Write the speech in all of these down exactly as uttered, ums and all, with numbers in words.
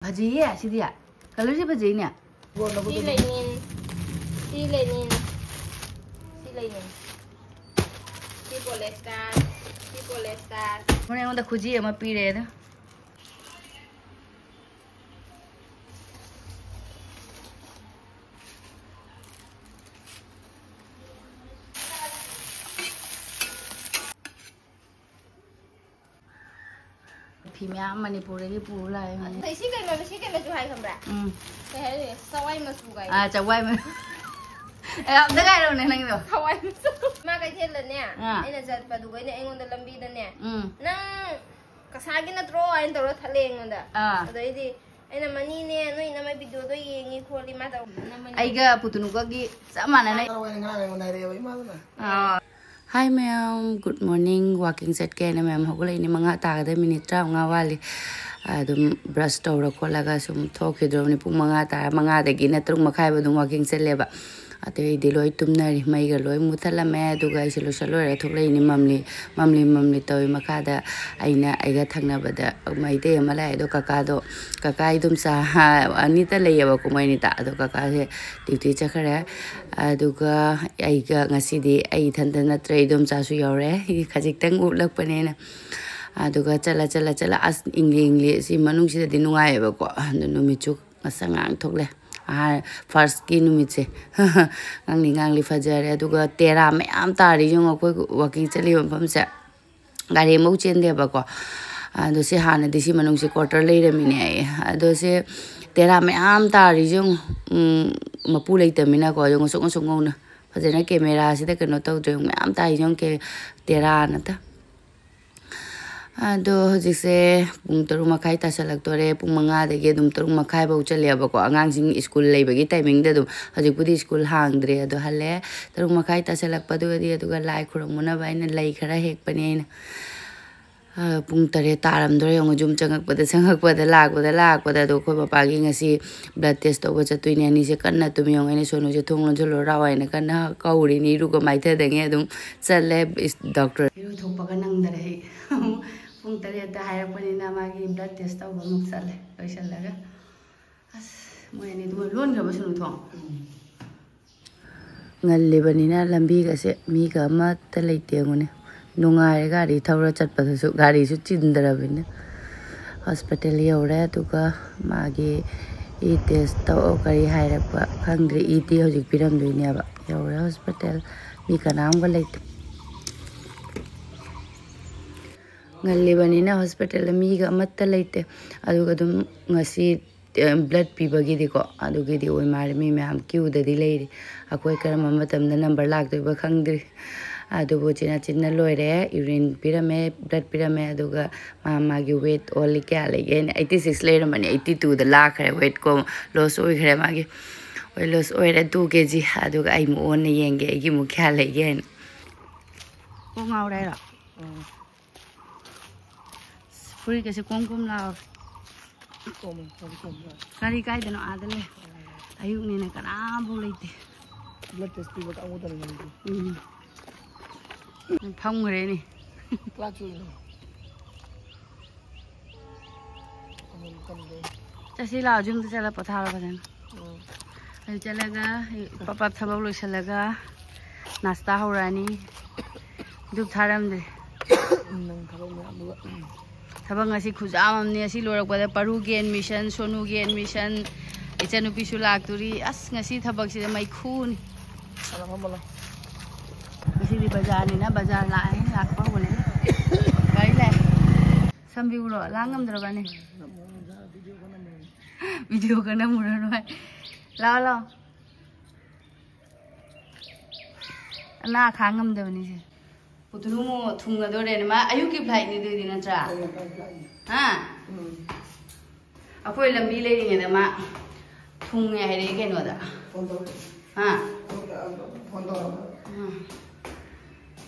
ꯐꯖꯩꯌꯦ ꯁꯤꯗꯤ꯫ ꯀꯂꯔꯁꯦ ꯐꯖꯩꯅꯦ꯫ ꯁꯤ ꯂꯩꯅꯤꯟ, ꯁꯤ ꯂꯩꯅꯤꯟ, ꯁꯤ ꯂꯩꯅꯤꯟ, ꯁꯤ ꯄꯣꯂꯦꯁꯇꯔ, ꯁꯤ ꯄꯣꯂꯦꯁꯇꯔ꯫ ꯃꯣꯏꯅ ꯑꯩꯉꯣꯟꯗ ꯈꯨꯖꯤ ꯑꯃ ꯄꯤꯔꯦ ꯑꯗꯣ꯫ ꯐꯤ ꯃꯌꯥꯝ ꯃꯅꯤꯄꯨꯔꯗꯒꯤ ꯄꯨꯔ ꯂꯥꯛꯑꯦ꯫ ꯑꯗꯩ ꯁꯤ ꯀꯩꯅꯣ, ꯁꯤ ꯀꯩꯅꯣꯁꯨ ꯍꯥꯏ ꯈꯪꯕ꯭ꯔꯥ? ꯎꯝ꯫ ꯀꯩ ꯍꯥꯏꯅꯤ? ꯆꯋꯥꯏ ꯃꯆꯨ ꯀꯥꯏ꯫ ꯑꯥ, ꯆꯋꯥꯏ ꯃ-, ꯑꯦ, ꯑꯝꯇ ꯉꯥꯏꯔꯧꯅꯦ ꯅꯪꯗꯣ꯫ ꯆꯋꯥꯏ ꯃꯆꯨ꯫ ꯃꯥ ꯀꯩꯊꯦꯜꯗꯅꯦ, ꯑꯥ꯫ ꯑꯩꯅ ꯆꯠꯄꯗꯨꯒꯩꯅꯦ ꯑꯩꯉꯣꯟꯗ ꯂꯝꯕꯤꯗꯅꯦ, ꯎꯝ꯫ "ꯅꯪ ꯀꯁꯥꯒꯤ ꯅꯠꯇ꯭ꯔꯣ?" ꯍꯥꯏꯅ ꯇꯧꯔ ꯊꯠꯂꯦ ꯑꯩꯉꯣꯟꯗ꯫ ꯑꯥ꯫ ꯑꯗꯩꯗꯤ ꯑꯩꯅ, "ꯃꯅꯤꯅꯦ, ꯅꯣꯏ ꯏꯅꯝꯃꯩ ꯚꯤꯗꯤꯑꯣꯗꯣ ꯌꯦꯡꯉꯤ ꯈꯣꯠꯂꯤ", ꯃꯥ ꯇꯧ-, ꯏꯅꯝꯃꯅꯤ꯫ ꯑꯩꯒ ꯄꯨꯇꯨꯅꯨꯀꯒꯤ ꯆꯞ ꯃꯥꯟꯅꯅ꯫ ꯉꯔꯥꯡ ꯑꯩꯉꯣꯟꯗ ꯍꯥꯏꯔꯛꯑꯦꯕ ꯏꯃꯥꯗꯨꯅ꯫ ꯑꯥ꯫ ꯍꯥꯏ ꯃꯌꯥꯝ, ꯒꯨꯗ ꯃꯣꯔꯅꯤꯡ꯫ ꯋꯥꯀꯤꯡ ꯆꯠꯀꯦꯅ ꯃꯌꯥꯝ ꯍꯧꯒꯠꯂꯛꯏꯅꯦ꯫ ꯃꯉꯥ ꯇꯥꯒꯗꯕ ꯃꯤꯅꯤꯠ ꯇꯔꯥꯃꯉꯥ ꯋꯥꯠꯂꯤ꯫ ꯑꯗꯨꯝ ꯕ꯭ꯔꯁ ꯇꯧꯔ ꯈꯣꯠꯂꯒ ꯁꯨꯝ ꯊꯣꯛꯈꯤꯗ꯭ꯔꯣꯕꯅꯤ꯫ ꯄꯨꯡ ꯃꯉꯥ ꯇꯥꯔ, ꯃꯉꯥꯗꯒꯤꯅ ꯇꯔꯨꯛ ꯃꯈꯥꯏꯐꯥꯎ ꯑꯗꯨꯝ ꯋꯥꯀꯤꯡ ꯆꯠꯂꯦꯕ꯫ ꯑꯇꯩꯗꯤ ꯂꯣꯏ ꯇꯨꯝꯅꯔꯤ꯫ ꯃꯩꯒ ꯂꯣꯏ ꯃꯨꯠꯊꯠꯂꯝꯃꯦ꯫ ꯑꯗꯨꯒ ꯑꯩꯁꯦ ꯂꯣꯏꯁꯜ ꯂꯣꯏꯔꯒ ꯊꯣꯛꯂꯛꯏꯅꯤ꯫ ꯃꯝꯂꯤ ꯃꯝꯂꯤ ꯃꯝꯂꯤ ꯇꯧꯏ꯫ ꯃꯈꯥꯗ ꯑꯩꯅ, ꯑꯩꯒ ꯊꯪꯅꯕꯗ ꯃꯩꯇꯩ ꯑꯃ ꯂꯥꯛꯑꯦ꯫ ꯑꯗꯣ ꯀꯀꯥꯗꯣ, ꯀꯀꯥ ꯏꯗꯣꯝꯆꯥ ꯑꯅꯤꯇ ꯂꯩꯌꯦꯕꯀꯣ, ꯃꯣꯏ ꯑꯅꯤꯇ꯫ ꯑꯗꯣ ꯀꯀꯥꯁꯦ ꯗ꯭ꯌꯨꯇꯤ ꯆꯠꯈ꯭ꯔꯦ꯫ ꯑꯗꯨꯒ ꯑꯩꯒ ꯉꯁꯤꯗꯤ ꯑꯩ ꯏꯊꯟꯇ ꯅꯠꯇ꯭ꯔꯦ, ꯏꯗꯣꯝꯆꯥꯁꯨ ꯌꯥꯎꯔꯦ꯫ ꯈꯖꯤꯛꯇꯪ ꯎꯠꯂꯛꯄꯅꯦꯅ꯫ ꯑꯗꯨꯒ ꯆꯠꯂ, ꯆꯠꯂ, ꯆꯠꯂ, ꯑꯁ, ꯏꯪꯂꯤ, ꯏꯪꯂꯤ꯫ ꯁꯤ ꯃꯅꯨꯡꯁꯤꯗꯗꯤ ꯅꯨꯡꯉꯥꯏꯌꯦꯕꯀꯣ꯫ ꯑꯗꯨ ꯅꯨꯃꯤꯠꯁꯨ ꯉꯁꯪ ꯉꯥꯡ ꯊꯣꯛꯂꯦ꯫ ꯑꯍꯥꯟ-, ꯐꯥꯔꯁꯀꯤ ꯅꯨꯃꯤꯠꯁꯦ꯫ ꯉꯥꯡꯂꯤ, ꯉꯥꯡꯂꯤ ꯐꯖꯔꯦ꯫ ꯑꯗꯨꯒ ꯇꯦꯔꯥ ꯃꯌꯥꯝ ꯇꯥꯔꯤ ꯌꯦꯡꯉꯣ, ꯑꯩꯈꯣꯏ ꯋꯥꯀꯤꯡ ꯆꯠꯂꯤꯕ ꯃꯐꯝꯁꯦ꯫ ꯒꯥꯔꯤ ꯑꯃꯐꯥꯎ ꯆꯦꯟꯗꯦꯕꯀꯣ꯫ ꯑꯗꯣ ꯁꯤ ꯍꯥꯟꯅꯗꯤ ꯁꯤ ꯃꯅꯨꯡꯁꯦ ꯀ꯭ꯋꯥꯇꯔ ꯂꯩꯔꯝꯃꯤꯅꯦ ꯑꯩ꯫ ꯑꯗꯣ ꯁꯤ ꯇꯦꯔꯥ ꯃꯌꯥꯝ ꯇꯥꯔꯤꯁꯦ ꯌꯦꯡꯉꯨ꯫ ꯎꯝ, ꯃꯄꯨ ꯂꯩꯇꯕꯅꯤꯅꯀꯣ꯫ ꯑꯗꯣ ꯉꯁꯨꯛ ꯉꯁꯨꯛ ꯉꯧꯅ ꯐꯖꯅ ꯀꯦꯃꯦꯔꯥꯁꯤꯗ ꯀꯩꯅꯣ ꯇꯧꯗ꯭ꯔꯦ꯫ ꯃꯌꯥꯝ ꯇꯥꯔꯤꯁꯦ ꯌꯦꯡꯉꯨ, ꯀꯦ-, ꯇꯦꯔꯥꯅꯇ꯫ ꯑꯗꯣ ꯍꯧꯖꯤꯛꯁꯦ ꯄꯨꯡ ꯇꯔꯨꯛ ꯃꯈꯥꯏ ꯇꯥꯁꯜꯂꯛꯇꯣꯔꯦ꯫ ꯄꯨꯡ ꯃꯉꯥꯗꯒꯤ ꯑꯗꯨꯝ ꯇꯔꯨꯛ ꯃꯈꯥꯏꯐꯧ ꯆꯠꯂꯦꯕꯀꯣ꯫ ꯑꯉꯥꯡꯁꯤꯡ ꯁ꯭ꯀꯨꯜ ꯂꯩꯕꯒꯤ ꯇꯥꯏꯃꯤꯡꯗ ꯑꯗꯨꯝ꯫ ꯍꯧꯖꯤꯛꯄꯨꯗꯤ ꯁ꯭ꯀꯨꯜ ꯍꯥꯡꯗ꯭ꯔꯦ꯫ ꯑꯗꯣ ꯍꯜꯂꯦ ꯇꯔꯨꯛ ꯃꯈꯥꯏ ꯇꯥꯁꯜꯂꯛꯄꯗꯨꯒꯗꯤ꯫ ꯑꯗꯨꯒ ꯂꯥꯏ ꯈꯨꯔꯨꯝꯃꯨꯅꯕ ꯑꯩꯅ ꯂꯩ ꯈꯔ ꯍꯦꯛꯄꯅꯦ ꯑꯩꯅ꯫ ꯑ, ꯄꯨꯡ ꯇꯔꯦꯠ ꯇꯥꯔꯝꯗꯣꯔꯦ ꯌꯦꯡꯉꯣ꯫ ꯌꯨꯝ ꯆꯪꯉꯛꯄꯗ, ꯆꯪꯉꯛꯄꯗ, ꯂꯥꯛꯄꯗ, ꯂꯥꯛꯄꯗ꯫ ꯑꯗꯣ ꯑꯩꯈꯣꯏ ꯄꯄꯥꯒꯤ ꯉꯁꯤ blood test ꯇꯧꯕ ꯆꯠꯇꯣꯏꯅꯦ꯫ ꯑꯅꯤꯁꯦ ꯀꯟꯅ ꯇꯨꯝꯃꯤ ꯌꯦꯡꯉꯣ꯫ ꯑꯩꯅ ꯁꯣꯅꯨꯁꯦ "ꯊꯣꯡ ꯂꯣꯟꯁꯤꯜꯂꯣ ꯂꯥꯛꯑꯣ" ꯍꯥꯏꯅ ꯀꯟꯅ ꯀꯧꯔꯤꯅꯤ꯫ ꯏꯔꯨꯒ ꯃꯥꯏꯊꯗꯉꯩ ꯑꯗꯨꯝ ꯆꯠꯂꯦ ꯏꯁ-, ꯗꯣꯛꯇꯔ꯫ ꯏꯔꯨ ꯊꯣꯛꯄꯒ ꯅꯪꯗꯔꯦ ꯑꯩ꯫ ꯄꯨꯡ ꯇꯔꯦꯠꯇ ꯍꯥꯏꯔꯛꯄꯅꯤꯅ ꯃꯥꯒꯤ blood test ꯇꯧꯕ ꯑꯃꯨꯛ ꯆꯠꯂꯦ꯫ ꯂꯣꯏꯁꯤꯜꯂꯒ ꯑꯁ, ꯃꯣꯏ ꯑꯅꯤꯗꯨ ꯂꯣꯟꯈ꯭ꯔꯕ ꯁꯨꯅꯨ ꯊꯣꯡ? ꯉꯜꯂꯤꯕꯅꯤꯅ ꯂꯝꯕꯤꯒꯁꯦ ꯃꯤꯒ ꯑꯃꯠꯇ ꯂꯩꯇꯦ꯫ ꯌꯦꯡꯉꯨꯅꯦ, ꯅꯨꯡꯉꯥꯏꯔꯦ ꯒꯥꯔꯤ ꯊꯧꯔ ꯆꯠꯄꯗꯨꯁꯨ, ꯒꯥꯔꯤꯁꯨ ꯆꯤꯟꯗ꯭ꯔꯕꯅꯤꯅ꯫ ꯍꯣꯁꯄꯤꯇꯥꯜ ꯌꯧꯔꯦ, ꯑꯗꯨꯒ ꯃꯥꯒꯤ ꯏ ꯇꯦꯁ ꯇꯧ ꯀꯔꯤ ꯍꯥꯏꯔꯛꯄ ꯈꯪꯗ꯭ꯔꯦ꯫ ꯏꯗꯤ ꯍꯧꯖꯤꯛ ꯄꯤꯔꯝꯗꯣꯏꯅꯦꯕ꯫ ꯌꯧꯔꯦ ꯍꯣꯁꯄꯤꯇꯥꯜ, ꯃꯤ ꯀꯅꯥꯝꯒ ꯂꯩꯇꯦ꯫ ꯉꯜꯂꯤꯕꯅꯤꯅ ꯍꯣꯁꯄꯤꯇꯥꯜꯗ ꯃꯤꯒ ꯑꯃꯠꯇ ꯂꯩꯇꯦ꯫ ꯑꯗꯨꯒ ꯑꯗꯨꯝ ꯉꯁꯤ blood ꯄꯤꯕꯒꯤꯗꯤꯀꯣ, ꯑꯗꯨꯒꯤꯗꯤ ꯑꯣꯏ ꯃꯥꯜꯂꯦ, ꯃꯤ ꯃꯌꯥꯝ queueꯗꯗꯤ ꯂꯩꯔꯤ꯫ ꯑꯩꯈꯣꯏ ꯀꯔꯝꯕ ꯃꯇꯝꯗ number ꯂꯥꯛꯇꯣꯏꯕ ꯈꯪꯗ꯭ꯔꯤ꯫ ꯑꯗꯨꯕꯨ ꯆꯤꯟꯅ ꯆꯤꯟꯅ ꯂꯣꯏꯔꯦ꯫ Urine ꯄꯤꯔꯝꯃꯦ, blood ꯄꯤꯔꯝꯃꯦ, ꯑꯗꯨꯒ ꯃꯥ ꯃꯥꯒꯤ weight ꯑꯣꯜꯂꯤ꯫ ꯀꯌꯥ ꯂꯩꯒꯦꯅ, eighty six ꯂꯩꯔꯝꯕꯅꯦ, eighty twoꯗ ꯂꯥꯛꯈ꯭ꯔꯦ꯫ Weightꯀꯣ loss ꯑꯣꯏꯈ꯭ꯔꯦ ꯃꯥꯒꯤ꯫ Weight loss ꯑꯣꯏꯔꯦ two K G꯫ ꯑꯗꯨꯒ ꯑꯩ ꯑꯃꯨꯛ ꯑꯣꯟꯅ ꯌꯦꯡꯒꯦ, ꯑꯩꯒꯤ ꯑꯃꯨꯛ ꯀꯌꯥ ꯂꯩꯒꯦꯅ꯫ ꯀꯣꯛ ꯉꯥꯎꯔꯦ ꯍꯥꯏꯔꯣ? ꯐꯨꯔꯤꯠꯀꯁꯦ ꯀꯣꯝ ꯀꯣꯝ ꯂꯥꯎꯔꯦ꯫ ꯀꯣꯝꯃꯦ, ꯐꯗꯤ ꯀꯣꯝꯃꯦ꯫ ꯒꯥꯔꯤ ꯀꯥꯏꯗꯅꯣ ꯑꯥꯗ ꯂꯩ꯫ ꯑꯌꯨꯛꯅꯤꯅ ꯀꯅꯥꯝꯐꯥꯎ ꯂꯩꯇꯦ꯫ Blood test ꯄꯤꯕ ꯀꯥꯡꯕꯨꯗꯅꯤ ꯂꯩꯔꯤꯁꯦ꯫ ꯎꯝ꯫ ꯐꯝꯈ꯭ꯔꯦꯅꯦ꯫ ꯀ꯭ꯂꯥꯛꯁꯨ ꯎꯏꯅꯦ꯫ ꯑꯃꯨꯛ ꯀꯝꯗꯦ꯫ ꯆꯠꯁꯤ ꯂꯥꯛꯑꯣ, ꯌꯨꯝꯗ ꯆꯠꯂ ꯄꯣꯊꯥꯔꯣ ꯐꯖꯅ꯫ ꯎꯝ꯫ ꯑꯗꯨ ꯆꯠꯂꯒ ꯄꯞ ꯄꯞ ꯊꯕꯛ ꯂꯣꯏꯁꯤꯜꯂꯒ ꯅꯥꯁꯇꯥ ꯍꯧꯔꯛꯑꯅꯤ꯫ ꯙꯨꯞ ꯊꯥꯔꯝꯗ꯭ꯔꯦ꯫ ꯅꯪ ꯊꯕꯛ ꯃꯌꯥꯝꯗꯨꯒ꯫ ꯊꯕꯛ ꯉꯁꯤ ꯈꯨꯌꯥꯝ ꯑꯃꯅꯤ꯫ ꯑꯁꯤ ꯂꯣꯏꯔꯛꯄꯗ ꯄꯔꯨꯒꯤ admission, ꯁꯣꯅꯨꯒꯤ admission, ꯏꯆꯟꯅꯨꯄꯤꯁꯨ ꯂꯥꯛꯇꯣꯔꯤ꯫ ꯑꯁ, ꯉꯁꯤ ꯊꯕꯛꯁꯤꯗ ꯃꯩꯈꯨꯅꯤ꯫ ꯐꯝꯃꯣ, ꯐꯝꯃꯣ, ꯂꯥꯎ꯫ ꯉꯁꯤꯗꯤ ꯕꯖꯥꯔꯅꯤꯅ ꯕꯖꯥꯔ ꯂꯥꯛꯑꯦ, ꯂꯥꯛꯄ ꯍꯧꯔꯦ꯫ ꯒꯥꯔꯤ ꯂꯥꯛꯑꯦ꯫ ꯁꯝꯕꯤꯎꯔꯣ, ꯂꯥꯡ ꯉꯝꯗ꯭ꯔꯕꯅꯦ꯫ Video ꯈꯔ ꯅꯝꯃꯨꯔ ꯂꯣꯏ꯫ ꯂꯥꯛꯑꯣ, ꯂꯥꯛꯑꯣ꯫ ꯑꯅꯥ ꯈꯥꯡ ꯉꯝꯗꯕꯅꯤꯁꯦ꯫ ꯄꯨꯇꯨꯂꯨ ꯑꯃꯨꯛ ꯊꯨꯡꯒꯗꯣꯔꯦꯅꯦ꯫ ꯃꯥ ꯑꯌꯨꯛꯀꯤ flightꯅꯤ ꯑꯗꯨꯏꯗꯤ ꯅꯠꯇ꯭ꯔꯥ? ꯍꯥ? ꯎꯝ꯫ ꯑꯩꯈꯣꯏ ꯂꯝꯕꯤ ꯂꯩꯔꯤꯉꯩꯗ ꯃꯥ ꯊꯨꯡꯉꯦ ꯍꯥꯏꯔꯛꯑꯦ ꯀꯩꯅꯣꯗ꯫ ꯐꯣꯟ ꯇꯧꯔꯛꯑꯦ꯫ ꯍꯥ? ꯐꯣꯟ ꯇꯧꯔꯛꯑꯦ꯫ ꯐꯣꯟ ꯇꯧꯔꯛꯑꯦ꯫ ꯎꯝ꯫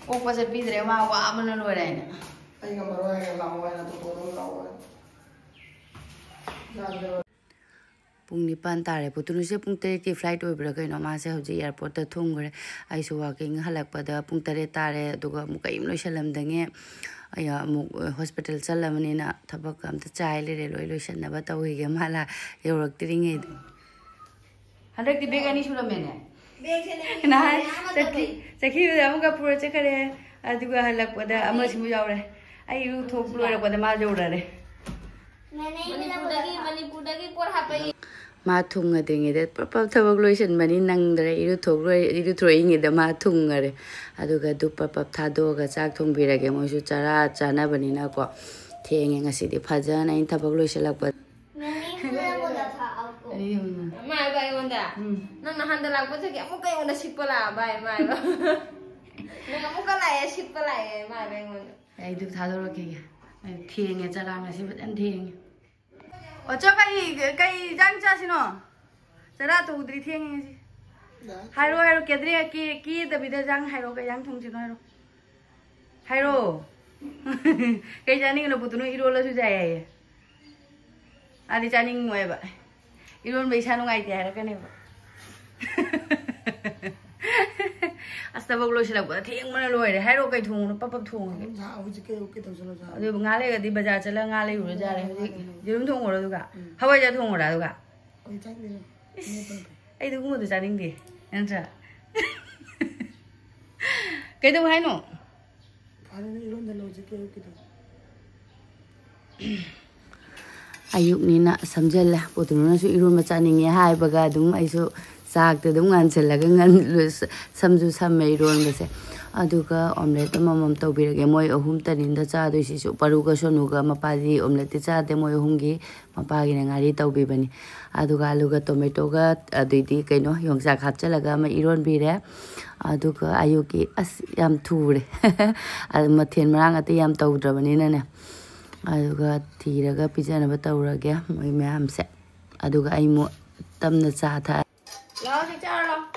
ꯑꯣꯛꯄ ꯆꯠꯄꯤꯗ꯭ꯔꯦ, ꯃꯥ ꯋꯥꯕꯅ ꯂꯣꯏꯔꯦ ꯍꯥꯏꯅ꯫ ꯑꯩ ꯉꯝꯃꯔꯣꯏ ꯍꯥꯏꯅ ꯂꯥꯛꯑꯣ ꯍꯥꯏꯅ ꯄꯨꯇꯣꯟꯗ ꯂꯥꯛꯑꯣ ꯍꯥꯏꯅ꯫ ꯌꯥꯗ꯭ꯔꯦꯕ꯫ ꯄꯨꯡ ꯅꯤꯄꯥꯟ ꯇꯥꯔꯦ꯫ ꯄꯨꯇꯨꯅꯨꯁꯦ ꯄꯨꯡ ꯇꯔꯦꯠꯀꯤ flight ꯑꯣꯏꯕ꯭ꯔꯥ ꯀꯩꯅꯣ, ꯃꯥꯁꯦ ꯍꯧꯖꯤꯛ airportꯇ ꯊꯨꯡꯈ꯭ꯔꯦ꯫ ꯑꯩꯁꯨ walking ꯍꯜꯂꯛꯄꯗ ꯄꯨꯡ ꯇꯔꯦꯠ ꯇꯥꯔꯦ꯫ ꯑꯗꯨꯒ ꯑꯃꯨꯛ ꯀꯔꯤꯝ ꯂꯣꯏꯁꯜꯂꯝꯗꯉꯦ ꯑꯩ ꯑꯃꯨꯛ hospital ꯆꯠꯂꯕꯅꯤꯅ ꯊꯕꯛ ꯑꯝꯇ ꯆꯥꯏ ꯂꯩꯔꯦ꯫ ꯂꯣꯏ ꯂꯣꯏꯁꯟꯅꯕ ꯇꯧꯈꯤꯒꯦ ꯃꯥ ꯂꯥꯛ ꯌꯧꯔꯛꯇ꯭ꯔꯤꯉꯩꯗ꯫ ꯍꯟꯗꯛꯇꯤ bag ꯑꯅꯤ ꯁꯨꯔꯝꯃꯦꯅꯦ꯫ ꯕꯦꯒꯁꯦ ꯅꯪꯒꯤ ꯅꯍꯥꯟ ꯃꯌꯥꯝ ꯑꯃ ꯆꯠꯈꯤ ꯇꯧꯔꯦ꯫ ꯆꯠꯈꯤꯕꯗ ꯑꯃꯒ ꯄꯨꯔ ꯆꯠꯈ꯭ꯔꯦ꯫ ꯑꯗꯨꯒ ꯍꯜꯂꯛꯄꯗ ꯑꯃꯁꯤꯃꯨꯛ ꯌꯥꯎꯔꯦ꯫ ꯑꯩ ꯏꯔꯨ ꯊꯣꯛ ꯂꯣꯏꯔꯛꯄꯗ ꯃꯥ ꯌꯧꯔꯛꯑꯦ꯫ ꯃꯅꯤꯄꯨꯔꯗꯒꯤ, ꯃꯅꯤꯄꯨꯔꯗꯒꯤ ꯄꯣꯠ ꯍꯥꯞꯄꯛꯏ꯫ ꯃꯥ ꯊꯨꯡꯉꯗ꯭ꯔꯤꯉꯩꯗ ꯄ꯭ꯔꯞ ꯄ꯭ꯔꯞ ꯊꯕꯛ ꯂꯣꯏꯁꯤꯟꯕꯅꯤ, ꯅꯪꯗ꯭ꯔꯦ꯫ ꯏꯔꯨꯊꯣꯛꯂꯣꯏ-, ꯏꯔꯨꯊꯣꯛꯏꯉꯩꯗ ꯃꯥ ꯊꯨꯡꯉꯔꯦ꯫ ꯑꯗꯨꯒ ꯙꯨꯞ ꯄ꯭ꯔꯞ ꯄ꯭ꯔꯞ ꯊꯥꯗꯣꯛꯑꯒ ꯆꯥꯛ ꯊꯣꯡꯕꯤꯔꯒꯦ꯫ ꯃꯣꯏꯁꯨ ꯆꯔꯥ ꯆꯥꯅꯕꯅꯤꯅꯀꯣ꯫ ꯊꯦꯡꯉꯦ ꯉꯁꯤꯗꯤ ꯐꯖꯅ ꯑꯩꯅ ꯊꯕꯛ ꯂꯣꯏꯁꯤꯜꯂꯛꯄꯗ꯫ ꯃꯅꯤꯄꯨꯔꯗ ꯊꯥꯛꯑꯣꯀꯣ꯫ ꯑꯩ ꯌꯦꯡꯉꯣ꯫ ꯃꯥ ꯍꯥꯏꯕ ꯑꯩꯉꯣꯟꯗ, ꯎꯝ꯫ "ꯅꯪ ꯅꯍꯥꯟꯗ ꯂꯥꯛꯄꯗꯒꯤ ꯑꯃꯨꯛꯀ ꯑꯩꯉꯣꯟꯗ ꯁꯤꯠꯄ ꯂꯥꯛꯑꯕ?" ꯍꯥꯏ ꯃꯥ ꯍꯥꯏꯕ꯫ "ꯅꯪ ꯑꯃꯨꯛꯀ ꯂꯥꯛꯑꯦ, ꯁꯤꯠꯄ ꯂꯥꯛꯑꯦ" ꯃꯥ ꯍꯥꯏꯕ ꯑꯩꯉꯣꯟꯗ꯫ ꯑꯩ ꯙꯨꯞ ꯊꯥꯗꯣꯔꯛꯈꯤꯒꯦ꯫ ꯑꯩ ꯊꯦꯡꯉꯦ, ꯆꯔꯥ ꯉꯁꯤ ꯐꯖꯅ ꯊꯦꯡꯉꯦ꯫ ꯑꯣ, ꯆꯣ, ꯀꯩ, ꯀꯩ ꯏꯟꯖꯥꯡ ꯆꯥꯁꯤꯅꯣ? ꯆꯔꯥ ꯇꯧꯗ꯭ꯔꯤ, ꯊꯦꯡꯉꯦ ꯉꯁꯤ꯫ ꯍꯥꯏꯔꯣ, ꯍꯥꯏꯔꯣ, ꯀꯦꯗ꯭ꯔꯤ, ꯀꯦ-, ꯀꯦꯗꯕꯤꯗ ꯏꯟꯖꯥꯡ ꯍꯥꯏꯔꯣ, ꯀꯩ ꯏꯟꯖꯥꯡ ꯊꯣꯡꯁꯤꯅꯣ ꯍꯥꯏꯔꯣ꯫ ꯍꯥꯏꯔꯣ꯫ ꯀꯩ ꯆꯥꯅꯤꯡꯉꯤꯅꯣ? ꯄꯨꯇꯨꯅꯨ ꯏꯔꯣꯜꯂꯁꯨ ꯌꯥꯏ ꯍꯥꯏꯌꯦ꯫ ꯃꯥꯗꯤ ꯆꯥꯅꯤꯡꯉꯣꯏꯕ꯫ ꯏꯔꯣꯟꯕ ꯏꯁꯥ ꯅꯨꯡꯉꯥꯏꯇꯦ ꯍꯥꯏꯔꯛꯀꯅꯦꯕ꯫ ꯑꯁ, ꯊꯕꯛ ꯂꯣꯏꯁꯤꯜꯂꯛꯄꯗ ꯊꯦꯡꯕꯅ ꯂꯣꯏꯔꯦ꯫ ꯍꯥꯏꯔꯣ, ꯀꯩ ꯊꯣꯡꯉꯨꯅꯣ? ꯄꯞ ꯄꯞ ꯊꯣꯡꯉꯒꯦ꯫ ꯑꯗꯨꯝ ꯉꯥꯏꯍꯥꯛ ꯍꯧꯖꯤꯛ ꯀꯩ, ꯀꯩ ꯇꯧꯁꯜꯂꯣ ꯆꯥꯔꯣ? ꯑꯗꯨ ꯉꯥꯏꯍꯥꯛ ꯂꯩꯔꯗꯤ ꯕꯖꯥꯔ ꯆꯠꯂꯒ ꯉꯥ ꯂꯩꯔꯨꯔꯁꯨ ꯌꯥꯔꯦ꯫ ꯍꯧꯖꯤꯛ ꯌꯦꯔꯨꯝ ꯊꯣꯡꯉꯨꯔꯣ ꯑꯗꯨꯒ? ꯎꯝ꯫ ꯍꯋꯥꯏꯖꯥꯔ ꯊꯣꯡꯉꯨꯔꯣ ꯑꯗꯨꯒ? ꯑꯩ ꯆꯥꯅꯤꯡꯗꯦ꯫ ꯏꯁ, ꯑꯩꯗꯤ ꯑꯗꯨꯒꯨꯝꯕꯗꯣ ꯆꯥꯅꯤꯡꯗꯦ꯫ ꯅꯠꯇ꯭ꯔꯥ? ꯀꯩꯗꯧ ꯍꯥꯏꯅꯣ? ꯐꯔꯦꯅꯦ, ꯏꯔꯣꯟꯗ ꯂꯧꯁꯤ ꯀꯦꯔꯣꯠꯀꯤꯗꯣ꯫ ꯑꯌꯨꯛꯅꯤꯅ ꯁꯝꯖꯜꯂꯦ꯫ ꯄꯨꯇꯨꯅꯨꯅꯁꯨ ꯏꯔꯣꯟꯕ ꯆꯥꯅꯤꯡꯉꯦ ꯍꯥꯏꯕꯒ ꯑꯗꯨꯝ ꯑꯩꯁꯨ ꯆꯥꯛꯇ ꯑꯗꯨꯝ ꯉꯥꯟꯁꯤꯜꯂꯒ ꯉꯥꯟ-, ꯁꯝꯁꯨ ꯁꯝꯃꯦ ꯏꯔꯣꯟꯕꯁꯦ꯫ ꯑꯗꯨꯒ omelette ꯑꯃꯃꯝ ꯇꯧꯕꯤꯔꯒꯦ꯫ ꯃꯣꯏ ꯑꯍꯨꯝꯇꯅꯤꯗ ꯆꯥꯗꯣꯏꯁꯤꯁꯨ꯫ ꯄꯔꯨꯒ ꯁꯣꯅꯨꯒ ꯃꯄꯥꯗꯤ omelette ꯇꯤ ꯆꯥꯗꯦ꯫ ꯃꯣꯏ ꯑꯍꯨꯝꯒꯤ ꯃꯄꯥꯒꯤꯅ ꯉꯥꯔꯤ ꯇꯧꯕꯤꯕꯅꯤ꯫ ꯑꯗꯨꯒ ꯑꯂꯨꯒ tomatoꯒ ꯑꯗꯩꯗꯤ ꯀꯩꯅꯣ ꯌꯣꯡꯆꯥꯛ ꯍꯥꯞꯆꯤꯜꯂꯒ ꯑꯃ ꯏꯔꯣꯟꯕꯤꯔꯦ꯫ ꯑꯗꯨꯒ ꯑꯌꯨꯛꯀꯤ ꯑꯁ ꯌꯥꯝ ꯊꯨꯔꯦ꯫ ꯑꯗꯨ ꯃꯊꯦꯜ ꯃꯔꯥꯡ ꯑꯇꯩ ꯌꯥꯝ ꯇꯧꯗ꯭ꯔꯕꯅꯤꯅꯅꯦ꯫ ꯑꯗꯨꯒ ꯊꯤꯔꯒ ꯄꯤꯖꯅꯕ ꯇꯧꯔꯒꯦ ꯃꯣꯏ ꯃꯌꯥꯝꯁꯦ꯫ ꯑꯗꯨꯒ ꯑꯩ ꯃꯨ-, ꯇꯞꯅ ꯆꯥ ꯊꯛꯑꯦ꯫ ꯂꯥꯛꯑꯣ, ꯁꯤ ꯆꯥꯔꯣ, ꯂꯥꯛꯑꯣ꯫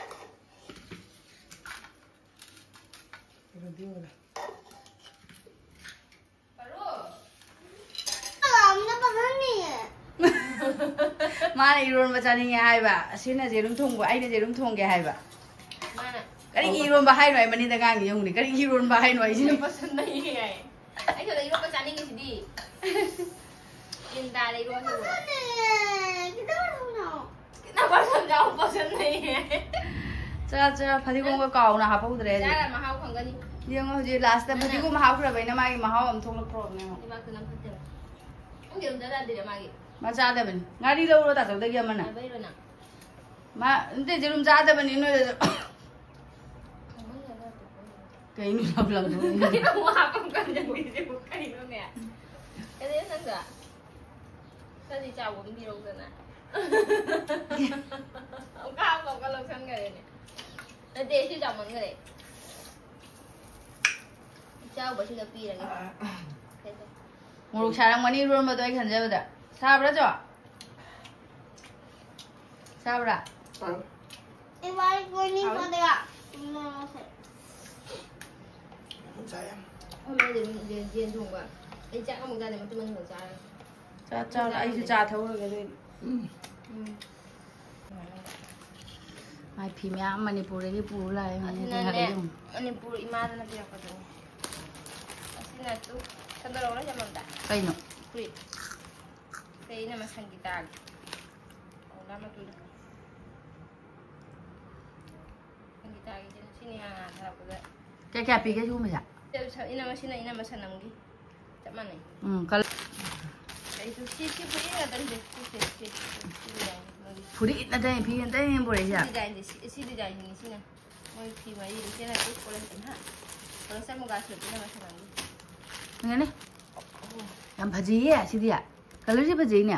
ꯂꯥꯛꯑꯣ, ꯑꯝꯇ ꯄꯥꯏꯍꯟꯅꯤꯡꯉꯦ꯫ ꯃꯥꯅ ꯏꯔꯣꯟꯕ ꯆꯥꯅꯤꯡꯉꯦ ꯍꯥꯏꯕ, ꯑꯁꯤꯅ ꯖꯦꯔꯨꯝ ꯊꯣꯡꯕ, ꯑꯩꯅ ꯖꯦꯔꯨꯝ ꯊꯣꯡꯒꯦ ꯍꯥꯏꯕ꯫ ꯃꯥꯅ ꯀꯔꯤꯒꯤ ꯏꯔꯣꯟꯕ ꯍꯥꯏꯅꯣ? ꯑꯩ ꯃꯅꯤꯡꯗ ꯉꯥꯡꯉꯤ ꯌꯦꯡꯉꯨꯅꯦ, ꯀꯔꯤꯒꯤ ꯏꯔꯣꯟꯕ ꯍꯥꯏꯅꯣ ꯑꯩꯁꯤꯅ? ꯏꯔꯣꯟꯕ ꯆꯥꯅꯤꯡꯉꯦ ꯍꯥꯏ꯫ ꯑꯩ ꯁꯣꯝꯗ ꯏꯔꯣꯟꯕ ꯆꯥꯅꯤꯡꯉꯤꯁꯤꯗꯤ꯫ ꯇꯤꯟ ꯇꯥꯔꯦ ꯏꯔꯣꯟꯕꯕꯨ꯫ ꯈꯤꯇꯪ ꯄꯁꯟ ꯌꯥꯎ, ꯄꯁꯟ ꯂꯩꯌꯦ꯫ ꯆꯥ, ꯆꯥ, ꯐꯗꯤꯒꯣꯝꯒ ꯀꯥꯎꯅ ꯍꯥꯞꯍꯧꯗ꯭ꯔꯦ ꯑꯩꯗꯤ꯫ ꯆꯥꯔ ꯃꯍꯥꯎ ꯈꯪꯒꯅꯤ꯫ ꯌꯦꯡꯉꯣ ꯍꯧꯖꯤꯛ ꯂꯥꯁꯇ ꯅꯪꯅ ꯐꯗꯤꯒꯣꯝ ꯍꯥꯞꯈ꯭ꯔꯕꯅꯤꯅ ꯃꯥꯒꯤ ꯃꯍꯥꯎ ꯑꯃ ꯊꯣꯛꯂꯛꯄ꯭ꯔꯣꯕꯅꯦ ꯌꯦꯡꯉꯣ꯫ ꯂꯩꯕꯥꯛꯇꯨꯅ ꯐꯠꯇꯦꯕ꯫ ꯅꯪ ꯌꯦꯔꯨꯝ ꯆꯥꯗꯕꯤꯗ ꯃꯥꯒꯤ꯫ ꯃꯥ ꯆꯥꯗꯕꯅꯤ꯫ ꯉꯥꯔꯤ ꯂꯧꯔꯣ ꯇꯥꯆꯧꯗꯒꯤ ꯑꯃꯅ꯫ ꯌꯥꯕꯩꯔꯣ ꯅꯪ? ꯃꯥ ꯅꯠꯇꯦ, ꯌꯦꯔꯨꯝ ꯆꯥꯗꯕꯅꯤ ꯅꯣꯏꯗꯁꯨ꯫ ꯀꯩꯅꯣ ꯂꯞ ꯂꯞ ꯅꯣꯛꯏꯗꯨꯅ? ꯀꯩꯅꯣ ꯑꯃꯨꯛ ꯍꯥꯞꯄ ꯑꯃꯨꯛ ꯀꯟꯖꯟꯕꯤꯁꯤꯕꯨ ꯀꯩꯅꯣꯅꯦ? ꯀꯩꯗꯩꯅꯣ ꯅꯪꯁꯨ? ꯈꯔꯗꯤ ꯆꯥꯎꯕ ꯑꯃ ꯄꯤꯔꯧꯗꯅ꯫ ꯑꯃꯨꯛꯀ ꯍꯥꯞꯄ ꯑꯃꯨꯛꯀ ꯂꯧꯁꯟꯈ꯭ꯔꯦꯅꯦ꯫ ꯅꯠꯇꯦ, ꯁꯤ ꯆꯥꯎꯃꯟꯈ꯭ꯔꯦ꯫ ꯆꯥꯎꯕꯁꯤꯒ ꯄꯤꯔꯒꯦ꯫ ꯃꯣꯔꯣꯛ ꯁꯥꯔꯝꯒꯅꯤ ꯏꯔꯣꯟꯕꯗꯣ ꯑꯩ ꯈꯟꯖꯕꯗ꯫ ꯁꯥꯕ꯭ꯔꯥ ꯆꯣ? ꯁꯥꯕ꯭ꯔꯥ? ꯏꯕꯥꯅꯤ ꯀꯣꯏꯅꯤ ꯍꯥꯎꯋꯤ꯫ ꯆꯠꯂꯒ ꯎꯝ, ꯆꯥꯏ ꯌꯥꯝ꯫ ꯑꯩꯈꯣꯏ ꯃꯥꯗꯤ ꯑꯗꯨꯝ ꯌꯦꯟ, ꯌꯦꯟ ꯊꯣꯡꯕ꯫ ꯑꯩ ꯆꯥꯛ ꯑꯃꯨꯛ ꯆꯥꯗꯦ, ꯃꯇꯨꯝ ꯑꯅꯤꯈꯛ ꯆꯥꯔꯒ꯫ ꯆꯥ-, ꯆꯥ-, ꯑꯩꯁꯨ ꯆꯥ ꯊꯛꯎꯔꯒꯦ ꯑꯗꯨꯏꯗꯤ꯫ ꯎꯝ꯫ ꯃꯥꯏ ꯐꯤ ꯃꯌꯥꯝ ꯃꯅꯤꯄꯨꯔꯗꯒꯤ ꯄꯨꯔ ꯂꯥꯛꯑꯦ ꯍꯧꯖꯤꯛ ꯑꯁꯤꯅꯅꯦ, ꯍꯥꯏꯔꯛꯏ꯫ ꯃꯅꯤꯄꯨꯔ ꯏꯃꯥꯗꯨꯅ ꯄꯤꯔꯛꯄꯗꯨꯅꯤ꯫ ꯑꯁꯤꯅ ꯇꯨ ꯁꯟꯗꯣꯔꯛꯎꯔ ꯆꯃꯝꯗ? ꯀꯩꯅꯣ? ꯐꯨꯔꯤꯠ꯫ ꯁꯦ ꯏꯅꯝꯃ ꯁꯪꯒꯤꯇꯥꯒꯤ꯫ ꯑꯣ, ꯂꯥ ꯃꯇꯨꯗꯣ꯫ ꯁꯪꯒꯤꯇꯥꯒꯤꯁꯦ ꯁꯤꯅ ꯏꯍꯥꯟ ꯍꯥꯟꯅ ꯊꯥꯔꯛꯄꯗ꯫ ꯀꯌꯥ ꯀꯌꯥ ꯄꯤꯒꯦ ꯁꯤꯒꯨꯝꯕꯁꯦ? ꯁꯤ ꯏꯅꯝꯃ, ꯁꯤꯅ ꯏꯅꯝꯃ ꯁꯅꯝꯒꯤ꯫ ꯆꯞ ꯃꯥꯟꯅꯩ꯫ ꯎꯝ, ꯀꯂꯔ꯫ ꯑꯩꯁꯨ ꯁꯤ, ꯁꯤ ꯐꯨꯔꯤꯠ ꯉꯥꯛꯇꯅꯤꯗ꯫ ꯁꯤ, ꯁꯤ, ꯁꯤ, ꯁꯤ, ꯁꯤ ꯗꯤꯖꯥꯏꯟꯁꯦ ꯃꯣꯏꯒꯤ꯫ ꯐꯨꯔꯤꯠ ꯅꯠꯇꯦ, ꯐꯤ ꯉꯥꯛꯇꯅꯦ ꯄꯨꯔꯛꯏꯁꯦ꯫ ꯁꯤ ꯗꯤꯖꯥꯏꯟꯁꯦ, ꯁꯤ, ꯁꯤ ꯗꯤꯖꯥꯏꯟꯁꯤꯅꯤ ꯁꯤꯅ꯫ ꯃꯣꯏ ꯐꯤ ꯃꯔꯤ, ꯏꯆꯦꯅ ꯀꯣꯂꯦꯖ ꯍꯥ? ꯀꯣꯂꯦꯖ ꯃꯨꯒꯥ ꯁꯦꯠꯇꯨꯅ ꯃꯁꯥ ꯅꯥꯟꯕꯤ꯫ ꯌꯦꯡꯉꯅꯤ꯫ ꯌꯥꯝ ꯐꯖꯩꯌꯦ ꯁꯤꯗꯤ꯫ ꯀꯂꯔꯁꯤ ꯐꯖꯩꯅꯦ꯫